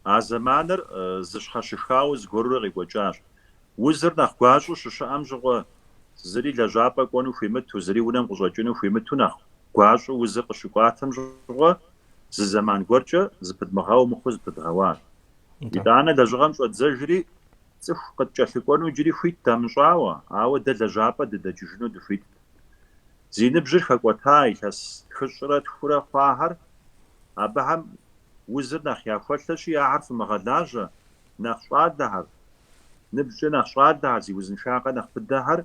а зэманыр зыщхьэщыхауэ зыгуэрурэ къекӏуэкӏащ. Узыр нэхъ гуащӏэу щыщыӏэм щыгъуэ, зыри лэжьапӏэ кӏуэну хуимыту, зыри унэм къыщӏэкӏыну хуимыту нэхъ гуащӏэу узыр къыщыкӏуатэм щыгъуэ, зы зэман гуэркӏэ зыпыдмыгъэуэ мыхъуу зыпыдгъэуащ. Итӏанэ лэжьыгъэм щӏэддзэжри, цӏыху къыткӏэлъыкӏуэну иджыри хуит дамыщӏауэ, ауэ дэ лэжьапӏэ дыдэкӏыжыну дыхуитт. Зи ныбжьыр хэкӏуэта илъэс хыщӏрэ тхурэ хъуахэр, абыхэм узыр нэхъ яхуэлъэщи, ахэр фымыгъэлажьэ, нэхъ щӏалэхэр, ныбжькӏэ нэхъ щӏалэхэр, зи узыншагъэ нэхъ быдэхэр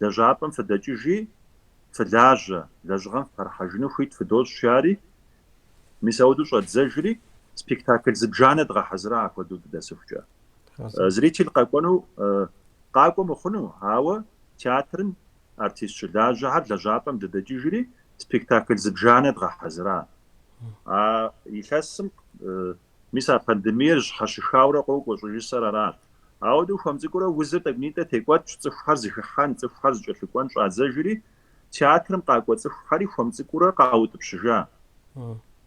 лэжьапӏэм фыдэкӏыжи, фылажьэ, лэжьыгъэм фыпэрыхьэжыну хуит фыдощӏ, жари, мис ауэдэу щӏэддзэжри, спектакль зыбжанэ дгъэхьэзыра апхуэдэу дыдэсыхукӏэ. Зритель къэкӏуэну къакӏуэ мыхъуну, ауэ театрым артист щылажьэхэр лэжьапӏэм дыдэкӏыжри, спектакль зыбжанэ дгъэхьэзыра. А илъэсым Мис а пандемиер зыщхьэщыхаурэ къокӏуэ щӏыжысӏэр аращ. Ауэдэу хуэм цӏыкӏуурэ узыр тӏэкӏунитӏэ текӏуэтщ, цӏыхухэр зыхыхьэн, цӏыхухэр зыкӏэлъыкӏуэн щӏадзэжри, театрым къакӏуэ цӏыхухэри хуэм цӏыкӏуурэ къаутӏыпщыжа.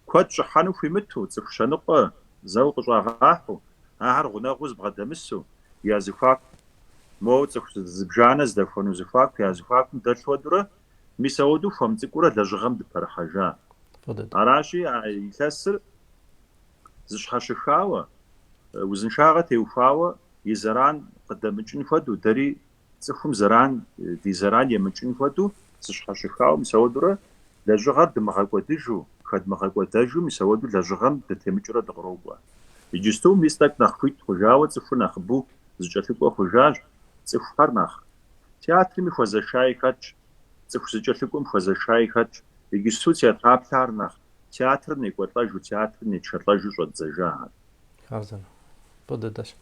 Куэд щӏыхьэну хуимыту, цӏыху щэныкъуэ зэуэ къыщӏагъахьэу, ахэр гъунэгъуу зыбгъэдэмысу, я зэхуаку, моуэ цӏыху зыбжанэ зыдэхуэну зэхуаку, я зэхуакум дэлъ хуэдэурэ, мис ауэдэу хуэм цӏыкӏуурэ лэжьыгъэм дыпэрыхьэжа. Аращи, а илъэсыр зыщхьэщыхауэ, узыншагъэ теухуауэ и зэран къыдэмыкӏын хуэдэу, дэри цӏыхум зэран, ди зэран емыкӏын хуэдэу зыщхьэщыхауэ, мис ауэдурэ лэжьыгъэр дымыгъэкӏуэдыжу, хэдмыгъэкӏуэдэжу, мис ауэдэу лэжьыгъэм дытемыкӏыурэ дыкърокӏуэ. Иджысту мис тӏэкӏу нэхъ хуит хъужауэ цӏыхур нэхъыбэу зыкӏэлъыкӏуэ хъужащ, цӏыхухэр нэхъ театрми хуэзэшаи хэтщ, цӏыху зыкӏэлъыкӏуэм хуэзэшаи хэтщ. Иджысту театраплъхэр нэхъ Театрым некӏуэлӏэжу, театрым нетшэлӏэжу щӏэддзэжахэр. Хъарзынэ. Фӏы дыдэщ.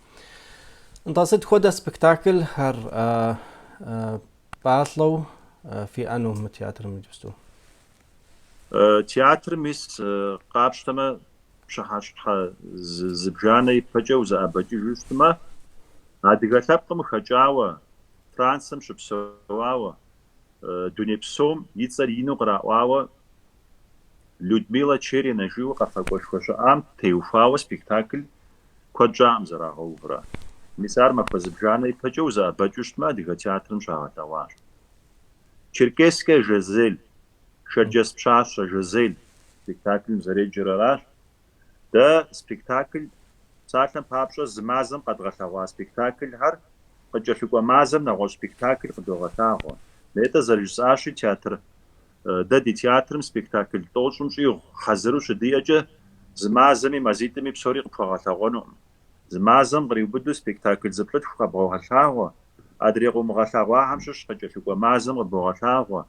Нтӏэ, сыт хуэдэ спектаклхэр пӏалъэу фиӏэну мы театрым иджыпсту? Театрым мис къапщтэмэ, пщыхьэщхьэ зыбжанэ ипэкӏэ узэӏэбэкӏыжу щытмэ, адыгэ лъэпкъым хэкӏауэ, Францием щыпсэуауэ, Дуней псом и цӏэр ину къраӏуауэ Людмила Черина жиӏэу къэфакӏуэшхуэ щыӏам теухуауэ спектакль куэд щӏакъым зэрагъэуврэ. Мис ар махуэ зыбжанэ ипэкӏэ узэӏэбэкӏыу щытмэ, Адыгэ театрым щагъэлъэгъуащ. Черкесская Жизель, Шэрджэс пщащэ Жизель спектаклым зэреджэр аращ. Дэ спектакль, псалъэм папщӏэ, зы мазэм къэдгъэлъэгъуа спектаклхэр къыкӏэлъыкӏуэ мазэм нэгъуэщӏ спектакль къыдогъэлъагъуэ. Нетӏэ зэрыжысӏащи, театр, дэ ди театрым спектакль тӏощӏым щӏигъу хьэзыру щыдиӏэкӏэ, зы мазэми мазитӏми псори къыпхуэгъэлъэгъуэнукъым. Зы мазэм къриубыдэу спектакль зыплӏытху къэбгъэлъагъуэ, адрей къыумыгъэлъэгъуахэм щыщ къыкӏэлъыкӏуэ мазэм къыбогъэлъагъуэ.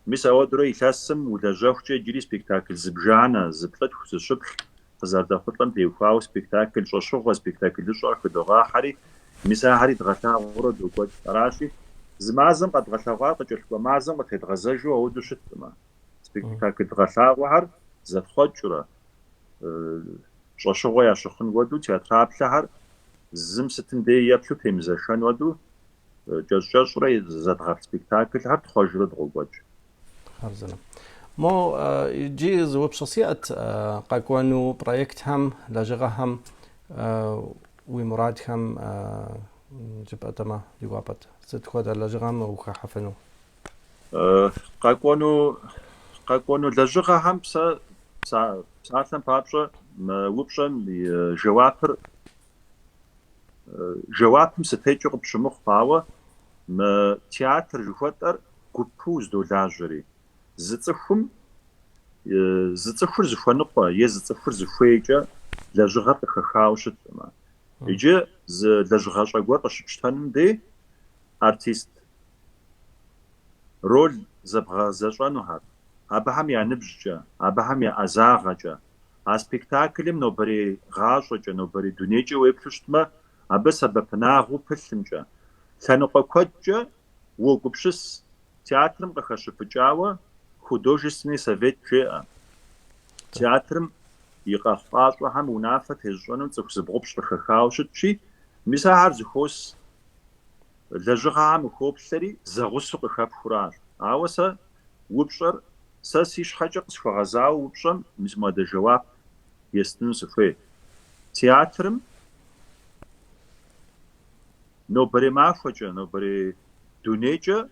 Мис ауэдурэ илъэсым улэжьэхукӏэ иджыри спектакль зыбжанэ, зыплӏытху, зыщыплӏ къызэрыдэхъулӏэм теухуауэ спектакль щӏэщыгъуэ, спектаклыщӏэ къыхыдогъахьэри, мис ахэри дгъэлъагъуэурэ докӏуэкӏ. Аращи, зы мазэм къэдгъэлъэгъуар къыкӏэлъыкӏуэ мазэм къытедгъэзэжу ауэдэу щыткъымэ. Спектакль дгъэлъагъуэхэр зэтхъуэкӏыурэ, щӏэщыгъуэ ящыхъун хуэдэу театраплъэхэр зым сытым дей еплъу темызэшэн хуэдэу Кӏэщӏ-кӏэщӏурэ зэдгъэплъ спектаклхэр тхъуэжурэ дыкъокӏуэкӏ. Хъарзынэ. Мо иджы зы упщӏэ сиӏэт, къэкӏуэну проектхэм, лэжьыгъэхэм уи мурадхэм жыпӏэтэмэ ди гуапэт. Сыт хуэдэ лэжьыгъэм ухыхьэфыну? Къэкӏуэну, къэкӏуэну лэжьыгъэхэм сэ псалъэм папщӏэ мы упщӏэм и жэуапыр Жэуапым сытекӏыу къыпщымыхъу, ауэ мы театр жыхуэтӏэр гупу узэдолажьэри. Зы цӏыхум, зы цӏыхур зыхуэныкъуэ е зы цӏыхур зыхуейкӏэ лэжьыгъэр къыхэхауэ щыткъымэ. Иджы зы лэжьыгъэщӏэ гуэр къыщыпщтэнум дей артист роль зэбгъэзэщӏэнухэр, абыхэм я ныбжькӏэ, абыхэм я ӏэзагъэкӏэ, А спектаклым нобэрей гъащӏэкӏэ, нобэрей дунейкӏэ уеплъу щытмэ, абы сэбэпынагъыу пылъымкӏэ, лъэныкъуэ куэдкӏэ уогупсыс. Театрым къыхэщыпыкӏауэ художественный совет жеӏэ. Театрым и къэхъукъащӏэхэм унафэ тезыщӏэну цӏыху зыбгъупщӏ къыхэхауэ щытщи, мис ахэр зыхуос лэжьыгъэхэм ухоплъэри, зэгъусэу къыхэпхуращ. Ауэ сэ упщӏэр, сэ си щхьэкӏэ къысхуэгъэзауэ упщӏэм мис мыуэдэ жэуап естыну сыхуей. Театрым нобэрей махуэкӏэ, нобэрей дунейкӏэ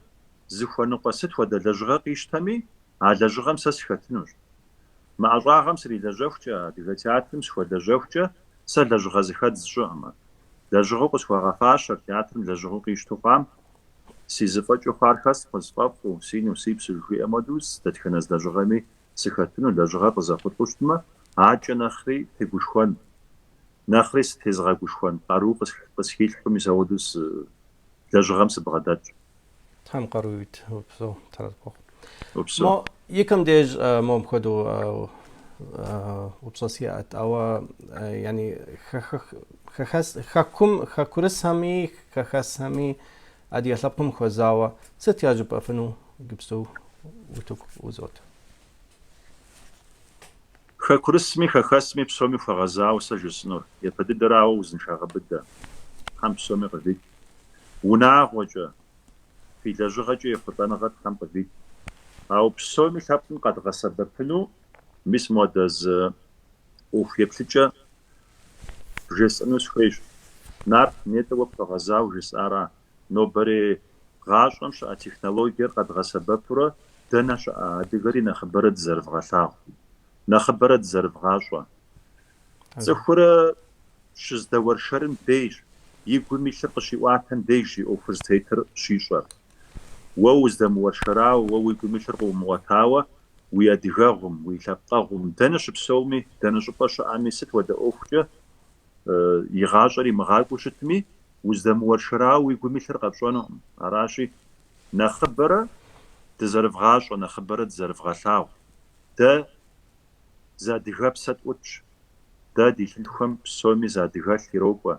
зыхуэныкъуэ сыт хуэдэ лэжьыгъэ къищтэми, а лэжьыгъэм сэ сыхэтынущ. Мы ӏэщӏагъэм срилэжьэхукӏэ, адыгэ театрым сыхуэлэжьэхукӏэ, сэ лэжьыгъэ зыхэдз сщӏыӏымэ. Лэжьыгъэу къысхуагъэфащэр, театрым лэжьыгъэу къищтэу хъуам, си зэфӏэкӏыу хъуар хэслъхьэу, сфӏэфӏу, си нэ, си псэу жыхуиӏэм хуэдэу, дэтхэнэ зы лэжьыгъэми сыхэтыну, лэжьыгъэр къызэхъулӏэу щытмэ, акӏэ нэхъри тегушхуэн, нэхъри сытезыгъэгушхуэн къару къысхилъхьэу мис ауэдэу лэжьыгъэм сыбгъэдэтщ. Тхьэм къару уит, упсэу, Тхьэр къыпхуэхъу. Упсэу. Мо икэм деж мо мыпхуэдэу упщӏэ сиӏэт, ауэ яни хэхэс хэкум хэкурысхэми хэхэсхэми адыгэ лъэпкъым хуэзауэ сыт яжыпӏэфыну иджыпсту утыку узот? Хэкурысми хэхэсми псоми хуэгъэзауэ сэ жысӏэнур, япэ дыдэрауэ узыншагъэ быдэ, Тхьэм псоми къывит. Унагъуэкӏэ, фи лэжьыгъэкӏэ ехъулӏэныгъэ Тхьэм къывит. Ауэ псоми лъэпкъым къэдгъэсэбэпыну мис мыуэдэ зы ӏуэху еплъыкӏэ бжесӏэну сыхуейщ. Нарт, нетӏэ уэ пхуэгъэзауэ жысӏара, нобэрей гъащӏэм щыӏэ технологиер къэдгъэсэбэпурэ дэнэ щыӏэ адыгэри нэхъыбэрэ дызэрывгъэлъагъу, нэхъыбэрэ дызэрывгъащӏэ. Цӏыхурэ щыздэуэршэрым деж, и гум илъыр къыщиӏуатэм деж и ӏуэхур зытетыр щищӏэр. Уэ уздэмыуэршэрауэ, уэ уи гум илъыр къыумыӏуэтауэ, уи адыгэгъум, уи лъэпкъэгъум, дэнэ щыпсэуми, дэнэ щӏыпӏэ щыӏэми, сыт хуэдэ ӏуэхукӏэ и гъащӏэр имыгъакӏуэу щытми, уздэмыуэршэрауэ уи гум илъыр къэпщӏэнукъым. Аращи, нэхъыбэрэ дызэрывгъащӏэ, нэхъыбэрэ дызэрывгъэлъагъу. Дэ зы адыгэпсэ тӏутщ. Дэ ди лъынтхуэм псоми зы адыгэлъ ирокӏуэ,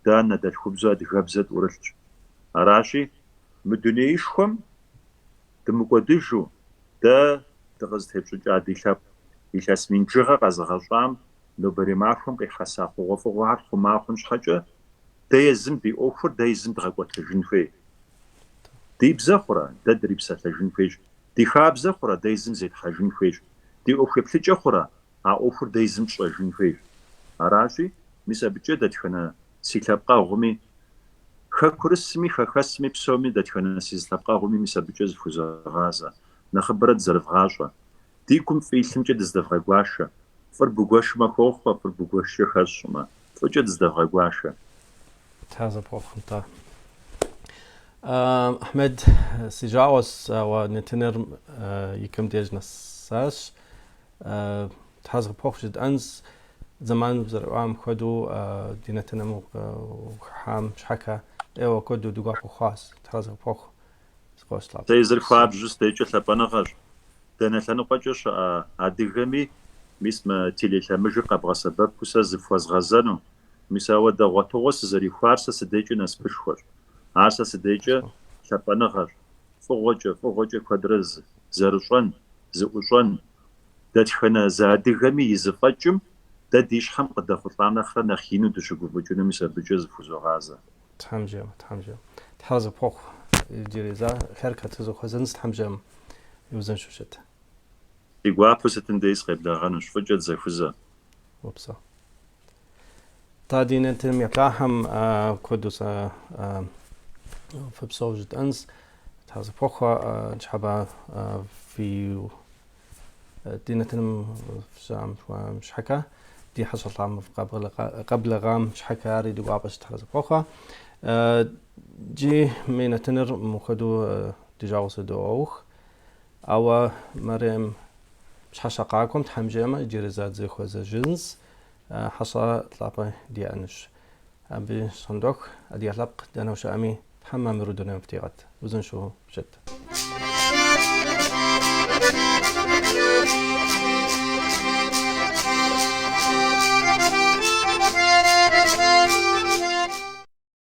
дэ анэдэлъхубзэу адыгэбзэ тӏурылъщ. Аращи, мы дунеишхуэм дымыкӏуэдыжу, дэ дыкъызытепщӏыкӏа ди лъэпкъ илъэс мин бжыгъэ къэзыгъэщӏам нобэрей махуэм къихьэса хъугъуэфӏыгъуэхэр хъума хъун щхьэкӏэ, дэ езым ди ӏуэхур дэ езым дгъэкӏуэтэжын хуей. Ди бзэ хъурэ, дэ дрипсэлъэжын хуейщ. Ди хабзэ хъурэ, дэ езым зетхьэжын хуейщ. Ди ӏуэху еплъыкӏэ хъурэ, а ӏуэхур дэ езым тщӏэжын хуейщ. Аращи, мис абыкӏэ дэтхэнэ си лъэпкъэгъуми, хэкурысми, хэхэсми, псоми дэтхэнэ си зы лъэпкъэгъуми мис абыкӏэ зыхузогъазэ. Нэхъыбэрэ дызэрывгъащӏэ. Ди гум фӏы илъымкӏэ дыздэвгъэгуашэ. Фӏыр бгуэшмэ хохъуэ, фӏыр бгуэшкӏэ хэщӏмэ. Фӏыкӏэ дыздэвгъэгуашэ. Тхьэр къыпхуэхъу, нтӏэ. Ахьмэд, си жагъуэщ, ауэ нэтыныр икэм деж нэсащ. Тхьэр къыпхуэхъу жытӏэнщ, зэман зэрыӏуам хуэдэу ди нэтыным ухыхьам щхьэкэ ӏейуэ куэду ди гуапэ хъуащ. Тхьэр къыпхуэхъу, си къуэш лъапӏэ. Сэ езыр хуабжьу сыдекӏэ лъапӏэныгъэщ. Дэнэ лъэныкъуэкӏэ щыӏэ адыгэми, мис мы телелъэмыжыр къэбгъэсэбэпу сэ зыфхуэзгъэзэну, мис ауэдэ гъуэтыгъуэ сызэрихуар сэ сыдекӏэ насыпышхуэщ. Ар сэ сыдекӏэ лъапӏэныгъэщ. Фӏыгъуэкӏэ, фӏыгъуэкӏэ куэдрэ зэрыщӏэн, зыӏущӏэн, дэтхэнэ зы адыгэми и зэфӏэкӏым дэ ди щхьэм къыдэхъулӏам нэхърэ нэхъ ину дыщыгуфӏыкӏыну мис абыкӏэ зыхузогъазэ. Тхьэм жиӏэмэ, Тхьэм жиӏэмэ. Тхьэр къыпхуэхъу иджыри зэ хъеркэ дызэхуэзэнщ, Тхьэм жиӏэм, узыншэу щыт. Си гуапэу сытым деи сыкъеблэгъэнущ, фӏыкӏэ дызэхузэ. Упсэу. Та ди нэтыным еплъахэм куэду сэ фыпсэу жытӏэнщ. Тхьэр къыфхуэхъу ныщхьэбэ фи ди нэтыным фыщыӏам щхьэкэ, ди хьэщӏэ лъапӏэм къэблэгъам щхьэкэ ари ди гуапэщ Тхьэр къыфхуэхъу. Джи мы нэтыныр мыпхуэдэу ди жагъуэ сыдоух. Ауэ мэрем пщыхьэщхьэ къакӏуэм Тхьэм жиӏэмэ, иджыри зэ дызэхуэзэжынщ, хьэщӏэ лъапӏэ диӏэнущ. Абы щӏондоху адыгэ лъэпкъ дэнэ ущыӏэми, Тхьэм мамыру дунейм фытигъэт, узыншэу щыт.